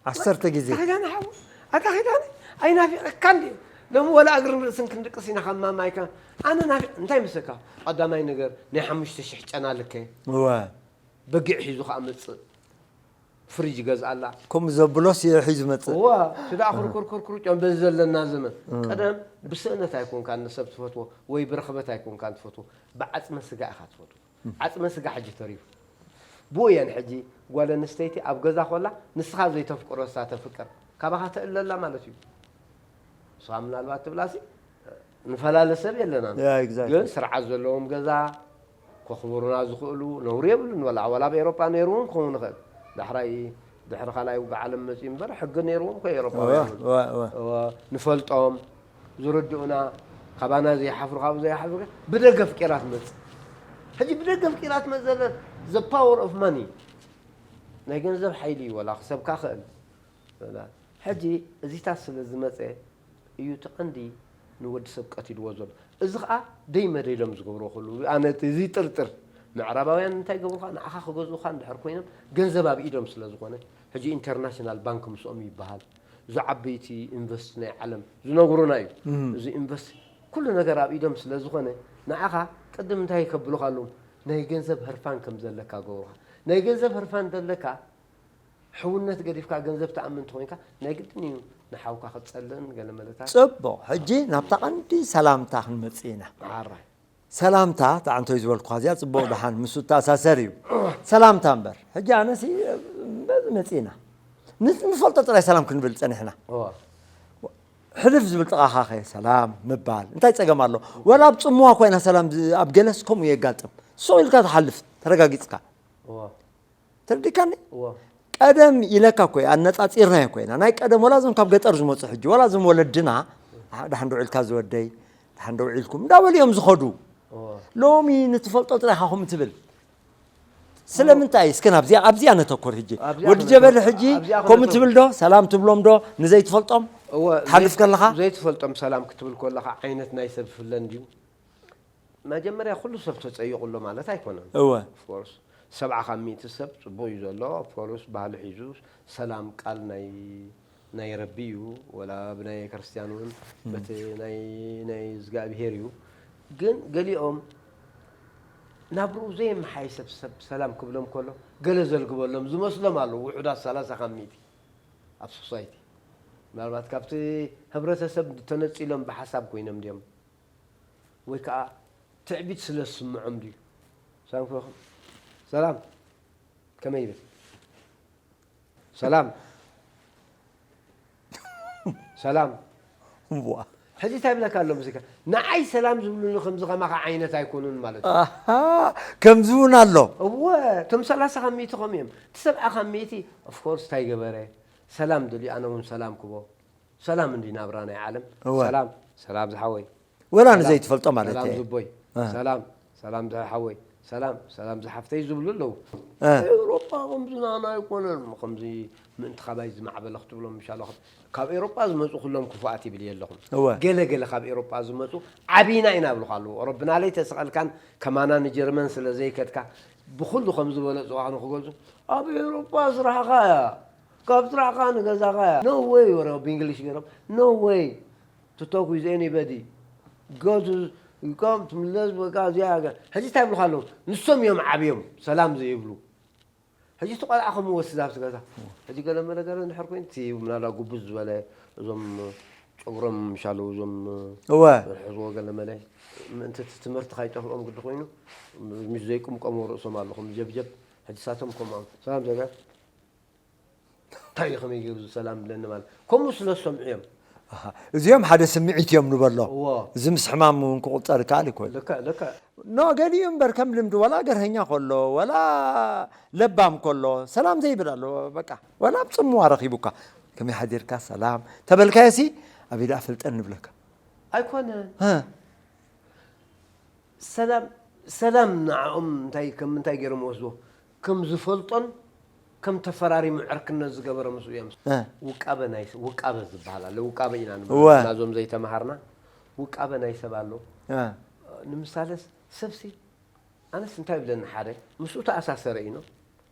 ዓሰርተ ግዜ ኣታ ኪዳነ ሓው ኣታ ኪዳነ ኣይናፊቐካን ድዩ? ሎሚ ወላ እግርን ርእስን ክንድቅስ ኢና ካብ ማማይካ። ኣነ ናፊ እንታይ መስለካ? ቀዳማይ ነገር ናይ ሓሙሽተ ሽሕ ጨና ልከ እወ በጊዕ ሒዙ ከዓ መፅእ ፍሪጅ ገዝኣላ። ከምኡ ዘብሎስ ሒዙ መፅእ እዋ እቲ ደኣ ኩርኩር ኩርኩር ጨም በዚ ዘለና ዘመን ቀደም ብስእነት ኣይኮንካን ንሰብ ትፈትዎ ወይ ብረኽበት ኣይኮንካን ትፈትዎ፣ ብዓፅመ ስጋ ኢኻ ትፈትዎ። ዓፅመ ስጋ ሕጂ ተሪፉ። ብኡ እየን ሕጂ ጓል ኣንስተይቲ ኣብ ገዛ ኮላ ንስኻ ዘይተፍቅሮ እሳ ተፍቅር ካባኻ ተእለላ ማለት እዩ። ንስኻ ምናልባት ትብላሲ ንፈላለ ሰብ የለናን። Yeah, exactly. ግን ስርዓት ዘለዎም ገዛ ከኽብሩና ዝኽእሉ ነውሪ የብሉን። ወላ ወላ ኣብ ኤሮጳ ነይሩ እውን ክኸውን ይኽእል። ዳሕራይ ድሕሪ ካልኣይ ውግእ ዓለም መፅኡ እምበር ሕጊ ነይርዎም እኮ ኤውሮጳውያን እውን። እወ፣ እወ። እወ፣ ንፈልጦም፣ ዝርድኡና፣ ካባና ዘይሓፍሩ፣ ካብኡ ዘይሓፍሩ፣ ብደገ ኣፍቂራ ትመፅእ። ሕጂ ብደገ ኣፍቂራ ትመፅእ ዘለ the power of money፣ ናይ ገንዘብ ሓይሊ እዩ። ወላ ክሰብካ ክእል። ወላ ሕጂ እዚታት ስለ ዝመፀ እዩ እቲ ቀንዲ ንወዲ ሰብ ቀቲልዎ ዘሎ። እዚ ኸዓ ደይ መደይ ኢሎም ዝገብርዎ ከለዉ፣ ኣነ እቲ እዚ ጥርጥር፣ ምዕራባውያን እንታይ ይገብሩኻ? ንዓኻ ክገዝኡኻ እንድሕር ኮይኖም፣ ገንዘብ ኣብ ኢዶም ስለ ዝኾነ፣ ሕጂ ኢንተርናሽናል ባንክ ምስኦም ይበሃል። እዚ ዓበይቲ ኢንቨስት ናይ ዓለም ዝነግሩና እዩ። እም። እዚ ኢንቨስት ኩሉ ነገር ኣብ ኢዶም ስለ ዝኾነ፣ ንዓኻ ቅድም እንታይ ከብሉኻ ኣለዎም? ናይ ገንዘብ ህርፋን ከም ዘለካ ገብሩኻ። ናይ ገንዘብ ህርፋን ዘለካ፣ ሕውነት ገዲፍካ ገንዘብ ትኣምን እንተኾይንካ፣ ናይ ግድን እዩ ንሓውካ ክትጸልእን ገለ መለታት። ጽቡቕ፣ ሕጂ ናብታ ቀንዲ ሰላምታ ክንመጽእ ኢና። ሓራይ። ሰላምታ፣ እታ ኣንቶይ ዝበልኩኻ እዚኣ ጽቡቕ ደሓን ምስኡ እተኣሳሰር እዩ። ሰላምታ እምበር፣ ሕጂ ኣነሲ በዚ መጺእና። ን-፣ ንፈልጦ ጥራይ ሰላም ክንብል ጸኒሕና። እዋ። ሕልፍ ዝብል ጥቓኻ ኸ ሰላም ምባል እንታይ ጸገም ኣሎ? ወላ ኣብ ጽምዋ ኮይና ሰላም ዝ-፣ ኣብ ገለስ ከምኡ የጋጥም። ሱቕ ኢልካ ትሓልፍ፣ ተረጋጊጽካ። እዋ። ተረዲካኒ? እዋ። ቀደም ኢለካ እኮ እየ፣ ኣነጻጺርናዮ እኮ ኢና። ናይ ቀደም ወላ እዞም ካብ ገጠር ዝመጹ ሕጂ፣ ወላ እዞም ወለድና፣ "ደሓን ዶ ውዒልካ ዝወደይ? ደሓን ዶ ውዒልኩም?" እንዳበሉ እዮም ዝኸዱ። እዋ። ሎሚ ንትፈልጦ ጥራይ ኢኻ ከምኡ ትብል። ስለምንታይ? እስከ ናብዚኣ፣ ኣብዚኣ ነተኩር ሕጂ። ኣብዚኣ ወዲ ከነተኩር። ጀበሊ ሕጂ ኣብዚኣ ከምኡ ከነተኩር። ትብል ዶ? ሰላም ትብሎም ዶ? ንዘይትፈልጦም? እወ፣ ትሓልፍ ዘይ-፣ ከለኻ? ዘይትፈልጦም ሰላም ክትብል ከለኻ ዓይነት ናይ ሰብ ይፍለ እንድዩ። መጀመርያ ኩሉ ሰብ ተጸይቑ ኣሎ ማለት ኣይኮነን። እወ። Of course፣ ሰብዓ ካብ ሚእቲ ሰብ ጽቡቕ እዩ ዘሎ። Of course፣ ባህሊ ሒዙ ሰላም ቃል ናይ፣ ናይ ረቢ እዩ። ወላ ብናይ ክርስትያን እውን እም። በቲ ናይ፣ ናይ እግዚኣብሄር እዩ። ግን ገሊኦም ናብርኡ ዘየመሓየሰ ሰብ ሰላም ክብሎም ከሎ ገለ ዘልግበሎም ዝመስሎም ኣለዉ። ውሑዳት ሰላሳ ካብ ሚእቲ ኣብ ሶሳይቲ። ምናልባት ካብቲ ህብረተሰብ ተነጺሎም ብሓሳብ ኮይኖም ድዮም? ወይ ከዓ ትዕቢት ስለ ዝስምዖም ድዩ? ሰላም ክብለኹም። ሰላም። ከመይ ይብል? ሰላም። ሰላም። ዋ። ሕጂ እንታይ ይብለካ ኣሎ ሙዚቃ? ንዓይ ሰላም ዝብሉኒ ከምዚ ከማኻ ዓይነት ኣይኮኑን ማለት እዩ። ኣሃ፣ ከምዚ እውን ኣሎ። እወ፣ እቶም ሰላሳ ካብ ሚእቲ ከምኡ እዮም። እቲ ሰብዓ ካብ ሚእቲ፣ of course፣ እንታይ ገበረ? ሰላም ደልዩ፣ ኣነ እውን ሰላም ክቦ። ሰላም እንዲ ናብራ ናይ ዓለም። እወ። ሰላም፣ ሰላም ዝሓወይ። ወላ ሰላም፣ ንዘይትፈልጦ ማለት ሰላም እየ። ዝቦይ። እ። ሰላም፣ ሰላም ዝሓወይ። ሰላም፣ ሰላም ዝሓፍተይ ዝብሉ ኣለዉ። እ። ኤውሮጳ ከምዚ ናና ኣይኮነን። ከምዚ ምእንቲ ካባይ ዝማዕበለ ክትብሎም ምሻሎ። ካብ ኤውሮጳ ዝመጹ ኩሎም ክፉኣት ይብል የለኹም። እወ። ገለ ገለ ካብ ኤውሮጳ ዝመጹ ዓቢና ኢና ብሉኻ ኣለዉ። ኦሮብና ለይ ተሰቐልካን ከማና ንጀርመን ስለ ዘይከድካ ብኹሉ ከም ዝበለጽዋ ንክገልጹ፣ ኣብ ኤውሮጳ ስራሕኻ እያ። ካብ ስራሕኻ ንገዛኻ እያ። No way፣ ወረ ብእንግሊሽ ገይሮም፣ "No way to talk with anybody. Go to፣ come to፣ let's፣ በቃ እዚኣ ሃገር." ሕጂ እንታይ ይብሉኻ ኣለዉ? ንሶም እዮም ዓብዮም ሰላም ዘይብሉ። ሕጂ እቲ ቆልዓ ከም ወስድ ኣብቲ ገዛ። ሕጂ ገለ መለ ገለ እንድሕር ኮይኑ፣ እቲ ምናልባት ጉቡዝ ዝበለ፣ እዞም ጨጉሮም ምሻሉ፣ እዞም እወ። ዝሕዝዎ ገለ መለ፣ ምእንቲ እቲ ትምህርቲ ካይጠፍኦም ግዲ ኮይኑ፣ ምስ ዘይቅምቀሙ ርእሶም ኣለኹም ጀብጀብ። ሕጂ ሳቶም ከምኦም፣ "ሰላም ዘጋ፣ እንታይ እዩ ከመይ ገይሩ ሰላም ብለኒ?" ማለት ከምኡ ስለ ዝሰምዑ እዮም። ኣሃ፣ እዚኦም ሓደ ስምዒት እዮም ንበሎ። እዎ። እዚ ምስ ሕማም እውን ክቑጸር ይከኣል ይኮን። ልክዕ፣ ልክዕ። ኖ፣ ገሊኡ እምበር ከም ልምዲ፣ ወላ ገርሀኛ ከሎ፣ ወላ ለባም ከሎ፣ ሰላም ዘይብል ኣሎ። በቃ፣ ወላ ኣብ ጽምዋ ረኺቡካ፣ "ከመይ ሓዲርካ? ሰላም?" ተበልካዮሲ፣ "ኣበይ ደኣ ፈልጠን?" ንብለካ። ኣይኮነን። እ። ሰላም፣ ሰላም ንዕኦም እንታይ፣ ከም እንታይ ገይሮም ወስዶ? ከም ዝፈልጦን ከም ተፈራሪሙ ዕርክነት ዝገበረ ምስኡ እዮም። እ። ውቃበ ናይ፣ ውቃበ ዝበሃል ኣሎ። ውቃበ ኢና ንብሎ። እወ። ናዞም ዘይተማሃርና ውቃበ ናይ ሰብ ኣሎ። እ። ንምሳሌስ ሰብሲ፣ ኣነስ እንታይ ይብለኒ ሓደ፣ ምስኡ ተኣሳሰረ ኢኖ፣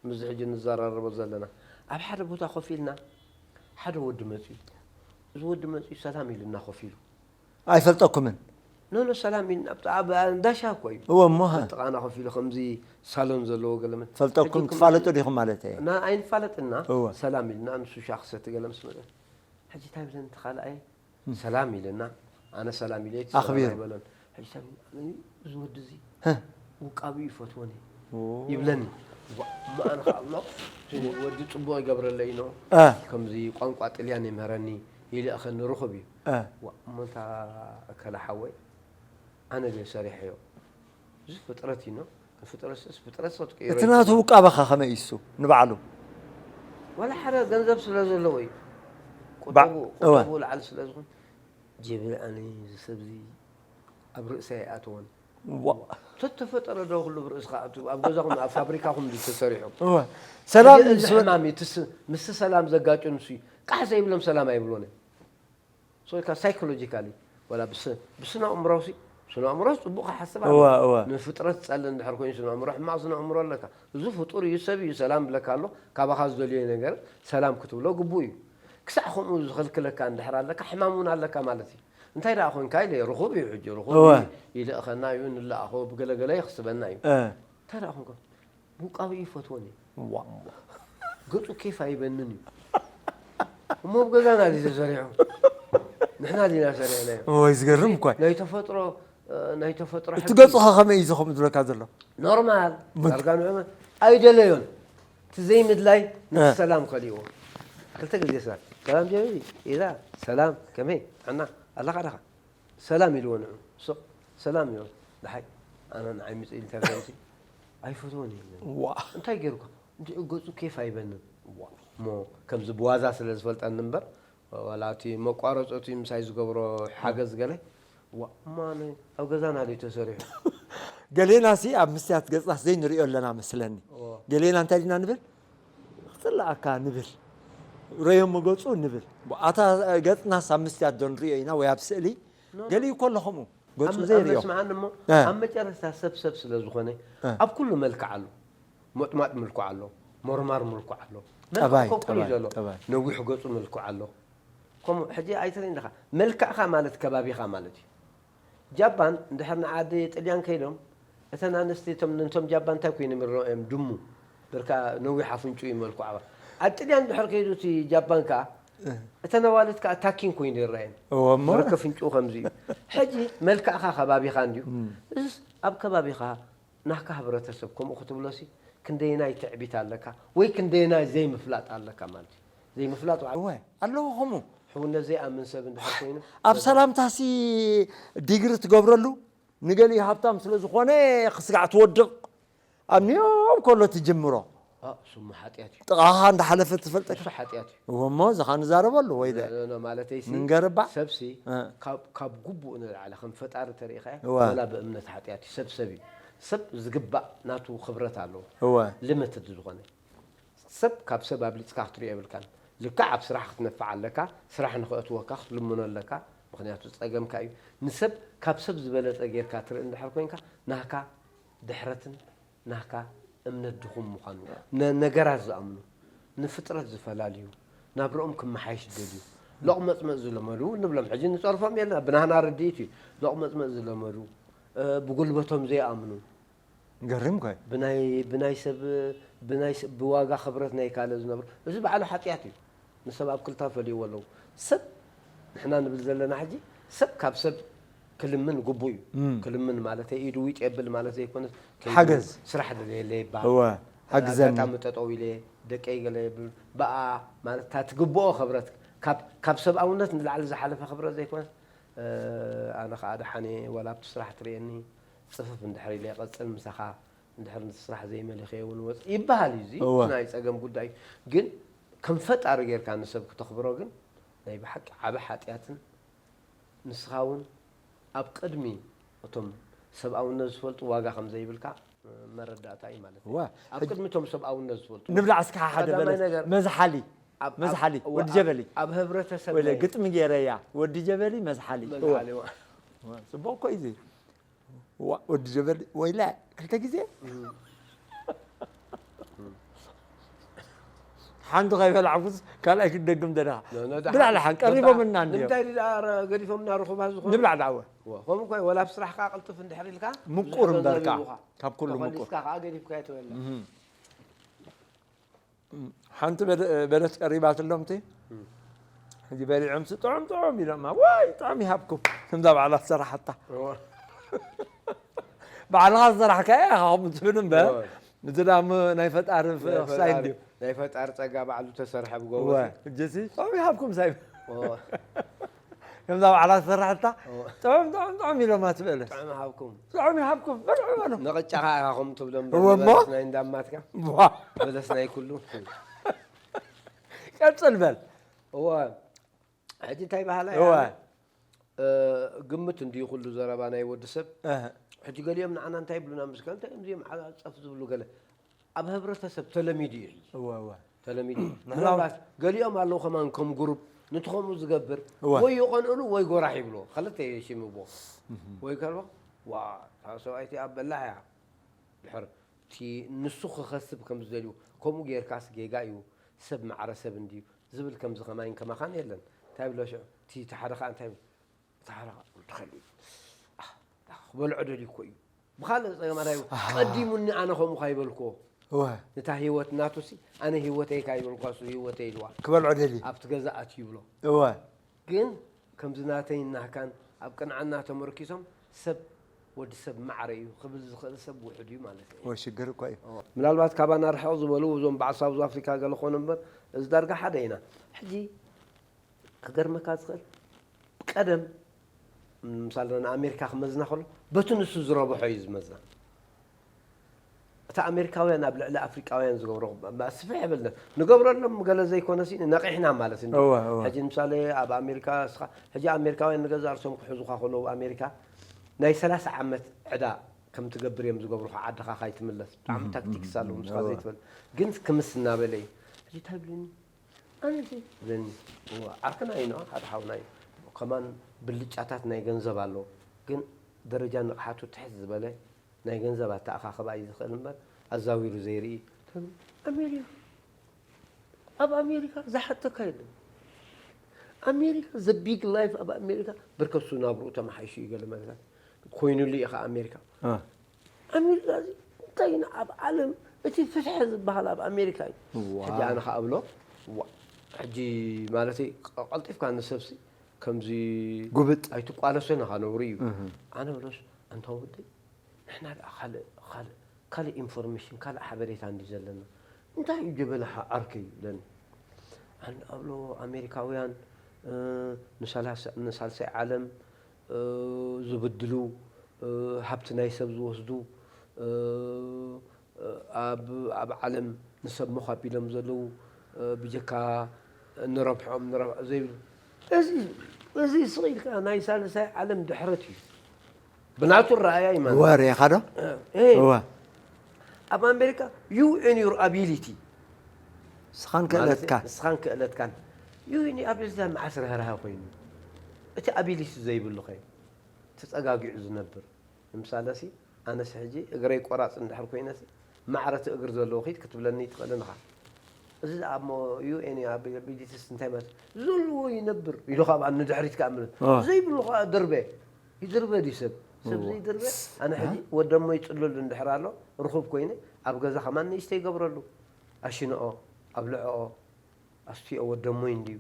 ምስዚ ሕጂ ንዘራረቦ ዘለና። ኣብ ሓደ ቦታ ኮፍ ኢልና፣ ሓደ ወዲ መጺኡ። እዚ ወዲ መጺኡ ሰላም ኢሉና ኮፍ ኢሉ። ኣይፈልጠኩምን። ኖ፣ ኖ፣ ሰላም ኢልና፣ ኣብ፣ ኣብ እንዳሻ እኮ እዩ። እወ፣ እሞ፣ ሃ። ጥቓና ኮፍ ኢሉ፣ ከምዚ ሳሎን ዘለዎ ገለመን። ፈልጠኩም፣ ሕጂ ትፋለጡ ዲኹም ማለት እየ? ና-፣ ኣይንፋለጥና፣ እወ። ሰላም ኢልና፣ ንሱ ሻሂ ክሰቲ ገለ ምስ መጸ። ሕጂ እንታይ ይብለኒ እቲ ካልኣይ? እም። ሰላም ኢልና፣ ኣነ ሰላም ኢለ፣ እቲ ሰላም ኣኽቢሩ። ኣይበሎን። ሕጂ ሰብ፣ "ኣነ እዚ ወዲ እዚ፣ ህ። ውቃቢ እዩ፣ ይፈትወኒ" ኦ። ይብለኒ። ዋ፣ እሞ ኣነ ከዓ፣ "እሞ፣ እቲ ወዲ ጽቡቕ ይገብረለይ ነው፣ እ። ከምዚ ቋንቋ ጥልያን ይምህረኒ፣ ይልእኸኒ፣ ርኹብ እዩ።" እ። ዋ፣ እሞ፣ እንታ እከለ ሓወይ፣ ኣነ ድየ ሰሪሐዮ? እዚ ፍጥረት እዩ፣ ነው። ፍጥረትስ፣ ፍጥረት ሰው ትቀይሮ እቲ ናቱ ይችላል። ውቃበኻ ከመይ እዩ እሱ ንባዕሉ? ዋላ ሓደ ገንዘብ ስለ ዘለዎ እዩ። ባ- ቁጠቡ እወ። ቁጠቡ ላዕሊ ስለ ዝኾን ጅብል ኣነ እዚ ሰብዚ ኣብ ርእሰይ ኣይኣተወን። ዋ ተተፈጠረ ዶ ኩሉ ብርእስኻ ኣቱ ኣብ ገዛኹም ኣብ ፋብሪካኹም ድዩ ተሰሪሑ? እወ ሰላም እዚ ምስ ሕማም እዩ። ትስ- ምስ ሰላም ዘጋጭ ንሱ እዩ። ቃሕ ዘይብሎም ሰላም ኣይብሎን እዮም። So ኢልካ ሳይኮሎጂካሊ ወላ ብስ- ብስነ ኣእምሮሲ ስነ ኣእምሮ ጽቡቕ ክሓስብ ኣለዎ። እወ እወ ንፍጥረት ጸል እንድሕር ኮይኑ ስነ ኣእምሮ ሕማቕ ስነ ኣእምሮ ኣለካ። እዚ ፍጡር እዩ ሰብ እዩ ሰላም ብለካ ኣሎ። ካባኻ ዝደልዮ ነገር ሰላም ክትብሎ ግቡእ እዩ። ክሳዕ ከምኡ ዝኸልክለካ እንድሕር ኣለካ ሕማም እውን ኣለካ ማለት እዩ። እንታይ ደኣ ኮንካ ኢለ ርኹብ እዩ ሕጂ ርኹብ እወ። እዩ ይልእኸና እዩ ንለኣኾ ብገለገለ ይኽስበና እዩ። እ እንታይ ደኣ ኮንካ ውቃቢ ይፈትወን እዩ። ዋ ገጹ ኬፍ ኣይበንን እዩ። እሞ ኣብ ገዛና ድዩ ተሰሪሑ? ንሕና ዲና ሰሪሕናዮ? ወይ ዝገርም እኳ እዩ። ናይ ተፈጥሮ እ፣ ናይ ተፈጥሮ እቲ ሕጊ ገጹ ኸ ከመይ እዩ ዝኸም ዝብለካ ዘሎ ኖርማል ምን- ዳርጋ ንዑ ኣይደለዮን። እቲ ዘይምድላይ ነቲ እ። ሰላም ከሊእዎ። ክልተ ግዜ ሰላም ሰላም ጀበሊ ኢዛ ሰላም ከመይ ጥዕና ኣለኻ ደኻ ሰላም ኢልዎ ንዑ ሱቕ ሰላም ኢልዎ። ደሓይ ኣነ ንዓይ ምጽእ ኢልካ ከምዚ ኣይፈትዎን እዩ። ዋ እንታይ ገይሩካ እንዲዑ ገጹ ኬፍ ኣይበንን። ዋ እሞ ከምዚ ብዋዛ ስለ ዝፈልጠኒ እምበር ዋላ እቲ መቋረጾ እቲ ምሳይ ዝገብሮ ሓገዝ ገለ ዋ እሞ ኣነ ኣብ ገዛና ድዩ ተሰሪሑ? ገሌና ሲ ኣብ ምስትያት ገጽናስ ዘይንሪኦ ኣለና መስለኒ ኦ። ገሌና እንታይ ዲና ንብል ክጽላኣካ ንብል ረዮ መገጹ ንብል ኣታ ገጽናስ ኣብ ምስትያት ዶ ንሪኦ ኢና ወይ ኣብ ስእሊ ገሊኡ ከሎ ከምኡ ገጹ ኣብ- ኣብ ዘይሪኦ መስምዓኒ እሞ እ። ኣብ መጨረሽታ ሰብ ሰብ ስለ ዝኾነ እ። ኣብ ኩሉ መልክዕ ኣሎ። ሞጥማጥ ምልኩዕ ኣሎ። ሞርማር ምልኩዕ ኣሎ። ጠባይ፣ መልክዕ ከኩሉ እዩ ጠባይ፣ ዘሎ። ጠባይ። ነዊሕ ገጹ ምልኩዕ ኣሎ። ከምኡ ሕጂ ኣይትርኢ ኣለኻ መልክዕኻ ማለት ከባቢኻ ማለት እዩ። ጃፓን እንድሕር ንዓዲ ጥልያን ከይዶም እተን ኣንስቲ እቶም ነንቶም ጃፓን እንታይ ኮይኖም ይረኦም እዮም ድሙ ብርካ ነዊሕ ኣፍንጩ ይመልኩ ዓባ ኣብ ጥልያን እንድሕር ከይዱ እቲ ጃፓን ከዓ እተን ኣዋልድ ከዓ ታኪን ኮይኑ ይረአየን እዎ እሞ ብርክ ኣፍንጩ ከምዚ እዩ። ሕጂ መልክዕኻ ከባቢኻ እንድዩ እስ ኣብ ከባቢኻ ናካ ህብረተሰብ ከምኡ ክትብሎሲ ክንደየናይ ትዕቢት ኣለካ ወይ ክንደየናይ ዘይምፍላጥ ኣለካ ማለት እዩ። ዘይምፍላጥ እወ ኣለዎ ከምኡ ሕውነት ዘይኣምን ሰብ እንድሕር ኮይኑ ኣብ ሰላምታሲ ዲግሪ ትገብረሉ ንገሊኡ ሃብታም ስለ ዝኾነ ክስጋዕ ትወድቕ ኣብ ኒዮም ከሎ ትጅምሮ ስሙ ሓጢኣት እዩ። ጥቓኻ እንዳሓለፈ ትፈልጠካ እሱ ሓጢኣት እዩ። እወ እሞ ዝኻ ንዛረበሉ ወይ ደ ኖ፣ ኖ፣ ማለተይ ሲ ምንገርባ ሰብሲ እ። ካብ ካብ ጉቡእ ንላዕሊ ከም ፈጣሪ ተሪኢኻ እወ። ወላ ብእምነት ሓጢኣት እዩ። ሰብ ሰብ እዩ። ሰብ ዝግባእ ናቱ ክብረት ኣለዎ። እወ ልምትድ ዝኾነ ሰብ ካብ ሰብ ኣብሊፅካ ክትሪኦ የብልካን። ልክዕ ኣብ ስራሕ ክትነፍዕ ኣለካ። ስራሕ ንክእትወካ ክትልምኖ ኣለካ። ምክንያቱ ፀገምካ እዩ። ንሰብ ካብ ሰብ ዝበለፀ ጌርካ ትርኢ እንድሕር ኮይንካ ናህካ ድሕረትን ናህካ እምነት ድኹም ምዃኑ ነ- ነገራት ዝኣምኑ ንፍጥረት ዝፈላልዩ ናብርኦም ክመሓየሽ ደልዩ ሎቕመፅመፅ ዝለመዱ ንብሎም ሕጂ ንፀርፎም የለና ብናህና ርድኢት እዩ። ሎቕመፅመፅ ዝለመዱ እ፣ ብጉልበቶም ዘይኣምኑ ገሪምካ እዩ ብናይ ብናይ ሰብ ብናይ ሰብ ብዋጋ ክብረት ናይ ካልእ ዝነብሩ እዚ ባዕሉ ሓጢኣት እዩ። ንሰብ ኣብ ክልተ ፈልይዎ ኣለዉ። ሰብ ንሕና ንብል ዘለና ሕጂ ሰብ ካብ ሰብ ክልምን ግቡእ እዩ። እም። ክልምን ማለት ኢዱ ዊጥ የብል ማለት ዘይኮነ ከይዱ ሓገዝ። ስራሕ ደለየለ ይባል። እወ ሓግዘኒ ኣጋጣሚ ጠጠው ኢለ ደቀይ ገለ የብል ብኣ ማለት እታ ትግብኦ ክብረት ካብ ካብ ሰብኣውነት ንላዕሊ ዝሓለፈ ክብረት ዘይኮነ እ፣ ኣነ ከዓ ደሓን እየ ወላ ኣብቲ ስራሕ ትርእየኒ ፅፍፍ እንድሕር ኢለ ቀፅል ምሳኻ እንድሕር ነቲ ስራሕ ዘይመሊኸዮ እውን ወፅ ይበሃል እዩ። እዚ እወ። ናይ ፀገም ጉዳይ እዩ። ግን ከም ፈጣሪ ጌርካ ንሰብ ክተኽብሮ ግን ናይ ብሓቂ ዓቢ ሓጢኣትን ንስኻ እውን ኣብ ቅድሚ እቶም ሰብኣውነት ዝፈልጡ ዋጋ ከም ዘይብልካ መረዳእታ እዩ ማለት እዩ። እወ ኣብ ቅድሚ እቶም ሰብኣውነት ዝፈልጡ ንብላዕ እስከ ሓደ ቀዳማይ በለስ ነገር መዝሓሊ ኣብ- መዝሓሊ ኣብ- ወዲ ኣብ- ጀበሊ ኣብ ህብረተሰብ ወይለ ናይ ግጥሚ ገይረያ ወዲ ጀበሊ መዝሓሊ መዝሓሊ እዋ። እወ፣ ጽቡቅ እኮ እዩ እዚ ዋ ወዲ ጀበሊ ወይለ ክልተ ግዜ ሓንቲ ከይበላዕኩስ ካልኣይ ክደግም ደለኻ ኖ፣ ኖ፣ ደሓን። ብላዕሊ ሓን ቀሪቦምና እንድዮም ንምንታይ ድኣ ረ- ገዲፎምና ርኹባት ዝኾኑ ንብላዕ ዳዕወ እዋ፣ ከምኡ እኮ ወላ ኣብ ስራሕካ ቅልጥፍ እንድሕር ኢልካ ምቁር ብዙሕ እምበርካ ገንዘብ ይህቡኻ። ካብ ኩሉ ምቁር ተኾሊስካ ከዓ ገዲፍካዮ ትበልዕ ሓንቲ በለ- በለስ ቀሪባትሎም እቲ ሕጂ በሊዖምሲ ጥዑም ጥዑም ኢሎማ ወይ ጥዑም ይሃብኩም ከምዛ ባዕላ ዝሰራሓታ እዋ። ባዕልኻ ዝሰራሕካ ኢኻ ከምኡ ትብል እምበር እዋ። እዚ ዳሞ ናይ ፈጣሪ ናይ ክሳይ ፈጣሪ- እንድዩ ናይ ፈጣሪ ፀጋ ባዕሉ ተሰርሐ ብጎቦ እወ እጀሲ ጥዑም ይሃብኩም ሳይብ እዋ። ከምዛ ባዕላ ዝሰራሕታ እዋ። ጥዑም ጥዑም ጥዑም ኢሎማ ትበለስ ጥዑም ሃብኩም ጥዑም ይሃብኩም በልዑ በሉ ንቕጫኻ ኢኻ ከምኡ ትብሎም እወ እሞ። በለስ ናይ እንዳማትካ ዋ በለስ ናይ ኩሉ ቀጽል በል። እወ። ሕጂ እንታይ ባህላ እወ። ግምት እንዲዩ ኩሉ ዘረባ ናይ ወዲ ሰብ። ሕጂ ገሊኦም ንዓና እንታይ ይብሉና ምስ እንታይ እዚኦም ዓጸፍ ዝብሉ ገለ ኣብ ህብረተሰብ ተለሚዱ እዩ። ሕጂ እወ እወ። ተለሚዱ ምናልባት ገሊኦም ኣለዉ ከማን ከም ግሩፕ ንትኸምኡ ዝገብር ወይ ይቐንእሉ ወይ ጎራሕ ይብሎ ክልተ ይሽምዎ ወይ ከልቦ ዋ እታ ሰብኣይቲ ኣብ በላሕ እያ ድሕር እቲ ንሱ ክኸስብ ከም ዝደልዩ ከምኡ ጌርካስ ጌጋ እዩ ሰብ ማዕረ ሰብ እንድዩ ዝብል ከምዚ ከማይን ከማኻን የለን እንታይ ብሎ ሽዑ እቲ ተሓደ ከዓ እንታይ ትሓረቓ ትኸሉ ክበልዖ ደልዩ እኮ እዩ ብኻልእ ፀገማት ኣይ ቀዲሙኒ ኣነ ከምኡ ካይበልክዎ እወ ነታ ህይወት ናቱሲ ኣነ ህይወተይ ካይበልኳ እሱ ህይወተይ ኢልዋ ክበልዖ ደሊ ኣብቲ ገዛ ኣትዩ ይብሎ እወ ግን ከምዚ ናተይ ናህካን ኣብ ቅንዓና ተመርኪሶም ሰብ ወዲ ሰብ ማዕረ እዩ ክብል ዝኽእል ሰብ ውሑድ እዩ ማለት እዩ ወይ ሽግር እኮ እዩ ምናልባት ካባና ርሕቕ ዝበሉ እዞም በዓል ሳውዝ ኣፍሪካ ገለ ኮነ እምበር እዚ ዳርጋ ሓደ ኢና ሕጂ ክገርመካ ዝኽእል ቀደም ምሳለ ንኣሜሪካ ክመዝና ከሎ በቲ ንሱ ዝረብሖ እዩ ዝመዝና እቲ ኣሜሪካውያን ኣብ ልዕሊ ኣፍሪቃውያን ዝገብሮ ስፍሕ የበልና ንገብረሎም ገለ ዘይኮነ ሲ ነቂሕና ማለት እንዲ እወ፣ እወ። ሕጂ ምሳሌ ኣብ ኣሜሪካ እስኻ ሕጂ ኣሜሪካውያን ንገዛ ርእሶም ክሕዙኻ ከለዉ ኣሜሪካ ናይ ሰላሳ ዓመት ዕዳ ከም ትገብር እዮም ዝገብሩኻ ዓድኻ ካይትምለስ ብጣዕሚ ታክቲክስ ኣለዉ ንስኻ ዘይትበል ግን ክምስ እናበለ እዩ ሕጂ እንታይ ብሉኒ ኣነ ሲ ብለኒ እወ፣ ዓርክና እዩ ነዋ ሓደ ሓውና እዩ ከማን ብልጫታት ናይ ገንዘብ ኣሎ ግን ደረጃ ንቕሓቱ ትሕት ዝበለ ናይ ገንዘብ ኣተኣኻኽባ እዩ ዝኽእል እምበር ኣዛዊሩ ዘይርኢ ኣሜሪካ ኣብ ኣሜሪካ ዝሓተካ የለን ኣሜሪካ ዘ ቢግ ላይፍ ኣብ ኣሜሪካ ብርከሱ ናብርኡ ተመሓይሹ እዩ ገለ መለታት ኮይኑሉ እዩ ከዓ ኣሜሪካ ኣሜሪካ እዚ እንታይ እዩ ኣብ ዓለም እቲ ፍትሒ ዝበሃል ኣብ ኣሜሪካ እዩ ሕጂ ኣነ ከዓ እብሎ ዋ ሕጂ ማለተይ ቀልጢፍካ ንሰብሲ ከምዚ ጉብጥ ኣይትቋለሶ ነኻ ነውሪ እዩ ኣነ ብሎስ ኣንታ ወደይ ንሕና ደኣ ካልእ ካልእ ካልእ ኢንፎርሜሽን ካልእ ሓበሬታ እንዲ ዘለና እንታይ እዩ ጀበና ዓርከይ ይብለኒ ኣነ ኣብሎ ኣሜሪካውያን ንሳልሳይ ዓለም ዝብድሉ ሃብቲ ናይ ሰብ ዝወስዱ ኣብ ኣብ ዓለም ንሰብ ሞኻቢሎም ዘለዉ ብጀካ ንረብሖም ንረብሖ ዘይብሉ እዚ እዚ ስቕ ኢልካ ናይ ሳልሳይ ዓለም ድሕረት እዩ ብናቱ ረኣያ እዩ ማለት ወሬኻ ዶ እ፣ እወ ኣብ ኣሜሪካ you and your ability ስኻን ክእለትካ ንስኻን ክእለትካን you and your ability መዓስ ርህራሃ ኮይኑ እቲ ability ዘይብሉ ኸ ተፀጋጊዑ ዝነብር ንምሳለ ሲ ኣነስ ሕጂ እግረይ ቆራፅ እንድሕር ኮይነሲ ማዕረ እቲ እግር ዘለዎ ኺድ ክትብለኒ ትኽእልን ኢኻ እዚ ደኣ እሞ you and your abilities እንታይ ማለት ዘለዎ ይነብር ኢሉ ካብ ንድሕሪት ከኣ ምልስ ዘይብሉ ኸዓ ድርበ ይድርበ ድዩ ሰብ ሰብ ዘይድርበ ኣነ ሕጂ ወደሞ ይፅለሉ እንድሕር ኣሎ ርኹብ ኮይነ ኣብ ገዛ ከማን ንእሽተይ ይገብረሉ ኣሽንኦ ኣብልዕኦ ኣስትዮ ወደሞይ እንድዩ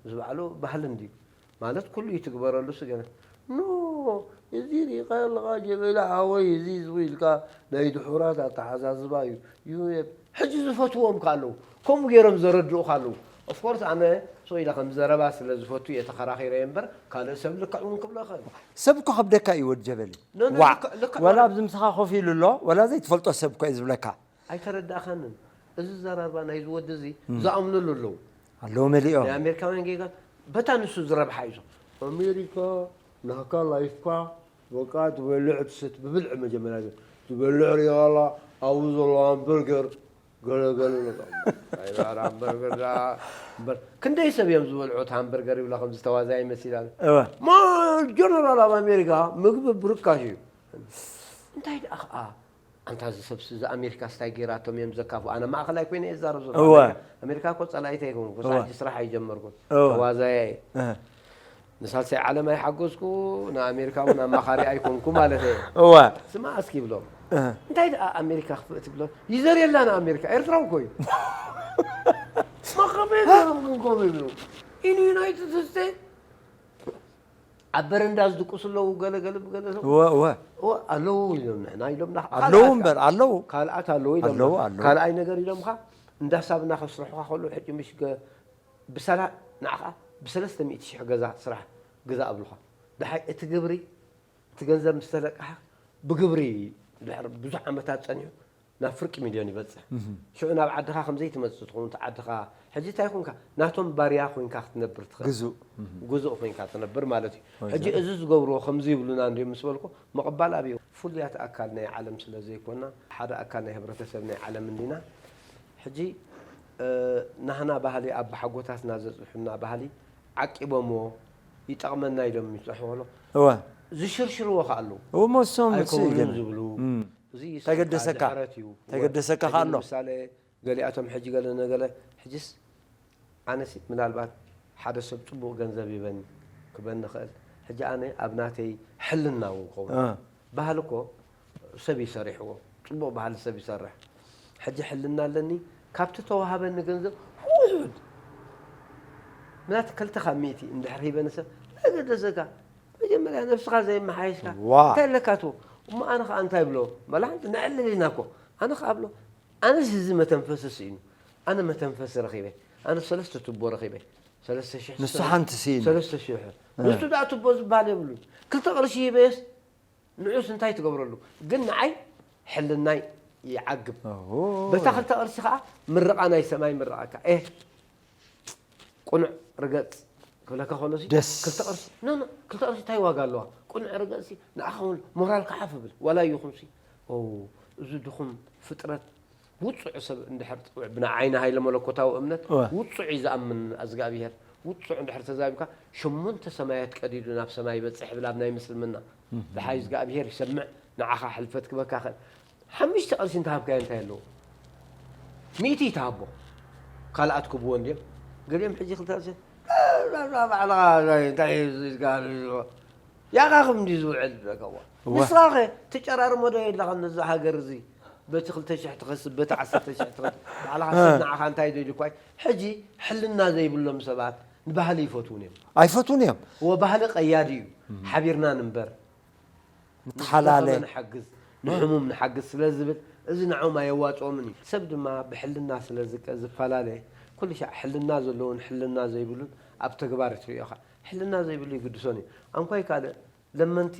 እዚ ባዕሉ ባህሊ እንድዩ ማለት ኩሉ ይትግበረሉ ስገነ ኖ እዚ ሪኢኻ ኣለኻ ጀበላ ሓወይ እዚ ዝቡ ኢልካ ናይ ድሑራት ኣተሓዛዝባ እዩ ዩ ሕጂ ዝፈትዎም ካለዉ ከምኡ ገይሮም ዘረድኡ ካለዉ ኦፍኮርስ ኣነ ሶ ኢለ ከም ዘረባ ስለ ዝፈቱ እየ ተኸራኺረ እየ እምበር ካልእ ሰብ ልክዕ እውን ክብሎ ይኽእል ሰብ እኮ ከብደካ እዩ ወድ ጀበሊ ኖ፣ ኖ፣ ዋዕ ልክዕ- ልክዕ ወላ ማለት- ኣብዚ ምሳኻ ኮፍ ኢሉ ኣሎ ወላ ዘይትፈልጦ ሰብ እኮ እዩ ዝብለካ ኣይተረዳእኻንን እዚ ዘራርባ ናይዚ ወዲ እዚ ዝኣምኑሉ ኣለዉ ኣለዉ መሊኦም ናይ ኣሜሪካውያን ጌጋ በታ ንሱ ዝረብሓ እዩ ኣሜሪካ ናካ ላይፍካ በቃ ትበልዕ ትሰት ብብልዒ መጀመርያ ትበልዕ ሪያላ ኣብኡ ዘሎ ሃምበርገር ገለገለ ኣይበርገር ክንደይ ሰብ እዮም ዝበልዑ ሃምበርገር ይብላ ከምዚ ተዋዛይ መሲላ እወ ማ ጀነራል ኣብ ኣሜሪካ ምግቢ ብርካሽ እዩ እንታይ ደኣ ከዓ ኣንታ እዚ ሰብሲ እዚ ኣሜሪካ ስታይ ገይራቶም እዮም ዘካፉ ኣነ ማእኸላይ ኮይነ እየ ዝዛረብ ዘሎ እወ ኣሜሪካ እኮ ፀላኢተ ይኮንኩ እወ ሳሕጂ ስራሕ ኣይጀመርኩን እወ ተዋዛያይ እህ ንሳልሳይ ዓለም ኣይሓገዝኩ ንኣሜሪካ እውን ኣማኻሪ ኣይኮንኩ ማለት እየ እወ ስማ እስኪ ይብሎም እህ እንታይ ደኣ ኣሜሪካ ክፍእ ትብሎ ይዘር የላ ንኣሜሪካ ኤርትራዊ እኮ እዩ ማ ከመይ ገይሮም ግን ከምኡ ይብሉ ኢን ዩናይትድ ስቴትስ ኣብ በረንዳ ዝድቅሱ ኣለዉ ገለገለ ብገለ ሰብ እወ እወ እወ ኣለዉ ኢሎም ንሕና ኢሎም ና ኣለዉ እምበር ኣለዉ ካልኣት ኣለዉ ኢሎም ኣለዉ ኣለዉ ካልኣይ ነገር ኢሎምካ እንዳሳብና ከስርሑካ ከለዉ ሕጂ ምሽ ገ- ብሰላ ንዓኻ ብሰለስተ ሚእቲ ሽሕ ገዛ ስራሕ ግዛ ኣብሉኻ ድሓይ እቲ ግብሪ እቲ ገንዘብ ምስ ተለቅሓ ብግብሪ ድሕሪ ብዙሕ ዓመታት ፀኒሑ ናብ ፍርቂ ሚልዮን ይበጽሕ። ሽዑ ናብ ዓድኻ ከም ዘይትመጽእ ትኸውን፣ እቲ ዓድኻ ሕጂ እንታይ ኮንካ? ናቶም ባርያ ኮንካ ክትነብር ትኽእል። ግዙእ። ግዙእ ኮንካ ትነብር ማለት እዩ። ሕጂ እዚ ዝገብርዎ ከምዚ ይብሉና እንድዮም ምስ በልኩ፣ ምቕባል ኣብዩ። ፍሉያት ኣካል ናይ ዓለም ስለ ዘይኮና፣ ሓደ ኣካል ናይ ህብረተሰብ ናይ ዓለም እንዲና። ሕጂ፣ እ፣ ናህና ባህሊ፣ ኣቦሓጎታትና ዘጽንሑና ባህሊ ዓቂቦምዎ፣ ይጠቕመና ኢሎም ይጽንሑ ከሎ፣ እወ። ዝሽርሽርዎ ከኣ ኣለዉ። እወ፣ እሞ እሶም እሱ ኣይከውንን ይገርም። ዝብሉ፣ እም። እዚ ተገደሰካ። ተገደሰካ ከኣ ኣሎ። ምሳሌ፣ ገሊኣቶም ሕጂ ገለ ነገለ፣ ሕጂስ ኣነሲ ምናልባት ሓደ ሰብ ጽቡቕ ገንዘብ ይበኒ፣ ክበኒ ይኽእል። ሕጂ ኣነ ኣብ ናተይ ሕልና እውን ክኸውን። እ። ባህሊ እኮ ሰብ ይሰሪሕዎ፣ ጽቡቕ ባህሊ ሰብ ይሰርሕ። ሕጂ ሕልና ኣለኒ፣ ካብቲ ተዋሃበኒ ገንዘብ ውሑድ፣ ምናት ክልተ ካብ ሚእቲ እንድሕር ሂበኒ ሰብ፣ ኣይገደሰካ። መጀመርያ ነብስኻ ዘየመሓየሽካ፣ ዋ። እንታይ ኣለካ ትዎ? እሞ ኣነ ኸኣ እንታይ ብሎ? መላ ሓንቲ ነዕልል ኢና እኮ። ኣነ ኸኣ ብሎ፣ ኣነስ እዚ መተንፈሲ ስኢኑ። ኣነ መተንፈሲ ረኺበ። ኣነ ሰለስተ ቱቦ ረኺበ። ሰለስተ ሽሕ ንሱ ሰብ። ሓንቲ ስኢኑ። ሰለስተ ሽሕ። እ። ንሱ ደኣ ቱቦ ዝበሃል የብሉን። ክልተ ቅርሺ ሂበየስ ንዑስ እንታይ ትገብረሉ? ግን ንዓይ ሕልናይ ይዓግብ። ኦሆ። በታ ክልተ ቅርሺ ኸኣ ምርቓ ናይ ሰማይ ምርቓካ። ኤህ፣ ቁኑዕ ርገጽ ክብለካ ከሎሲ፣ ደስ። ክልተ ቅርሺ፣ ኖ፣ ኖ፣ ክልተ ቅርሺ እንታይ ዋጋ ኣለዋ? ቁኑዕ ርገጽሲ ንዓኻ እውን ሞራልካ ሓፍ ብል። ዋላ ይኹምሲ፣ ኦ፣ እዚ ድኹም ፍጥረት ውጹዕ ሰብ እንድሕር፣ ብናይ ዓይኒ ሃይለ መለኮታዊ እምነት እወ። ውጹዕ እዩ ዝኣምን እግዚኣብሄር። ውጹዕ እንድሕር ተዛቢካ፣ ሸሞንተ ሰማያት ቀዲዱ ናብ ሰማይ ይበጽሕ ይብል ኣብ ናይ ምስልምና። እህ። ደሓይ እግዚኣብሄር ይሰምዕ፣ ንዓኻ ሕልፈት ክበካ ይኽእል። ሓሙሽተ ቅርሺ እንተሃብካዮ እንታይ ኣለዎ? ሚእቲ ይትሃቦ። ካልኣት ክብዎ እንድዮም። ገሊኦም ሕጂ ክልተ ቅርሺ፣ "እ፣ እዛ ባዕልኻ እንታይ እዩ እዚ ጋር?" ያቓ ከም እንዲ ዝውዕል ዝረከቦ። እወ። ንስኻ ኸ ትጨራርሞ ዶ የለኻን ነዛ ሃገር እዚ? በቲ ክልተ ሽሕ ትኸስብ፣ በቲ ዓሰርተ ሽሕ ትኸስብ። ባዕልኻ ሰብ ንዓኻ እንታይ ደልዩ እኳ እዩ። ሕጂ ሕልና ዘይብሎም ሰባት ንባህሊ ይፈትዉን እዮም። ኣይፈትዉን እዮም። እወ፣ ባህሊ ቀያዲ እዩ። ሓቢርና ንንበር። ንተሓላለ። ንዝደኸመ ንሓግዝ፣ ንሕሙም ንሓግዝ ስለ ዝብል፣ እዚ ንዕኦም ኣየዋጽኦምን እዩ። ሰብ ድማ ብሕልና ስለ ዝቀ-፣ ዝፈላለ፣ ኩሉ ሻዕ ሕልና ዘለዎን ሕልና ዘይብሉን ኣብ ተግባር እትርእዮ ኢኻ። ሕልና ዘይብሉ ይግድሶን እዩ። ኣንኳይ ካልእ ለመንቲ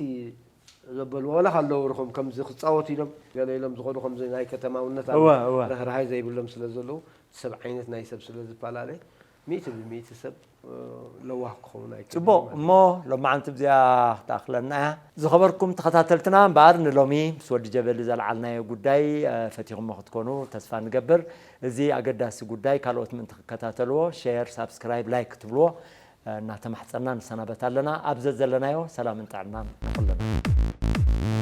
ዘበሉ ዋላ ካለዉ ርኹም ከምዚ ክጻወቱ ኢሎም ገለ ኢሎም ዝኾኑ ከምዚ ናይ ከተማውነት ኣሎ። እወ፣ እወ። ርህራሄ ዘይብሎም ስለ ዘለዉ ሰብ ዓይነት ናይ ሰብ ስለ ዝፈላለ ሚእቲ ብሚእቲ ሰብ፣ እ፣ ለዋህ ክኸውን ኣይክእልን ጽቡቕ ማለት እዩ። እሞ ሎማዓንቲ ብዚኣ ክትኣኽለና እያ። ዝኸበርኩም ተኸታተልትና እምበኣር ንሎሚ ምስ ወዲ ጀበሊ ዘልዓልናዮ ጉዳይ፣ እ፣ ፈቲኹሞ ክትኮኑ ተስፋ ንገብር። እዚ ኣገዳሲ ጉዳይ ካልኦት ምእንቲ ክከታተልዎ ሼር፣ ሳብስክራይብ፣ ላይክ ክትብልዎ እናተማሕጸና ንሰናበት ኣለና። ኣብ ዘዘለናዮ ሰላምን ጥዕናን ንኹልና።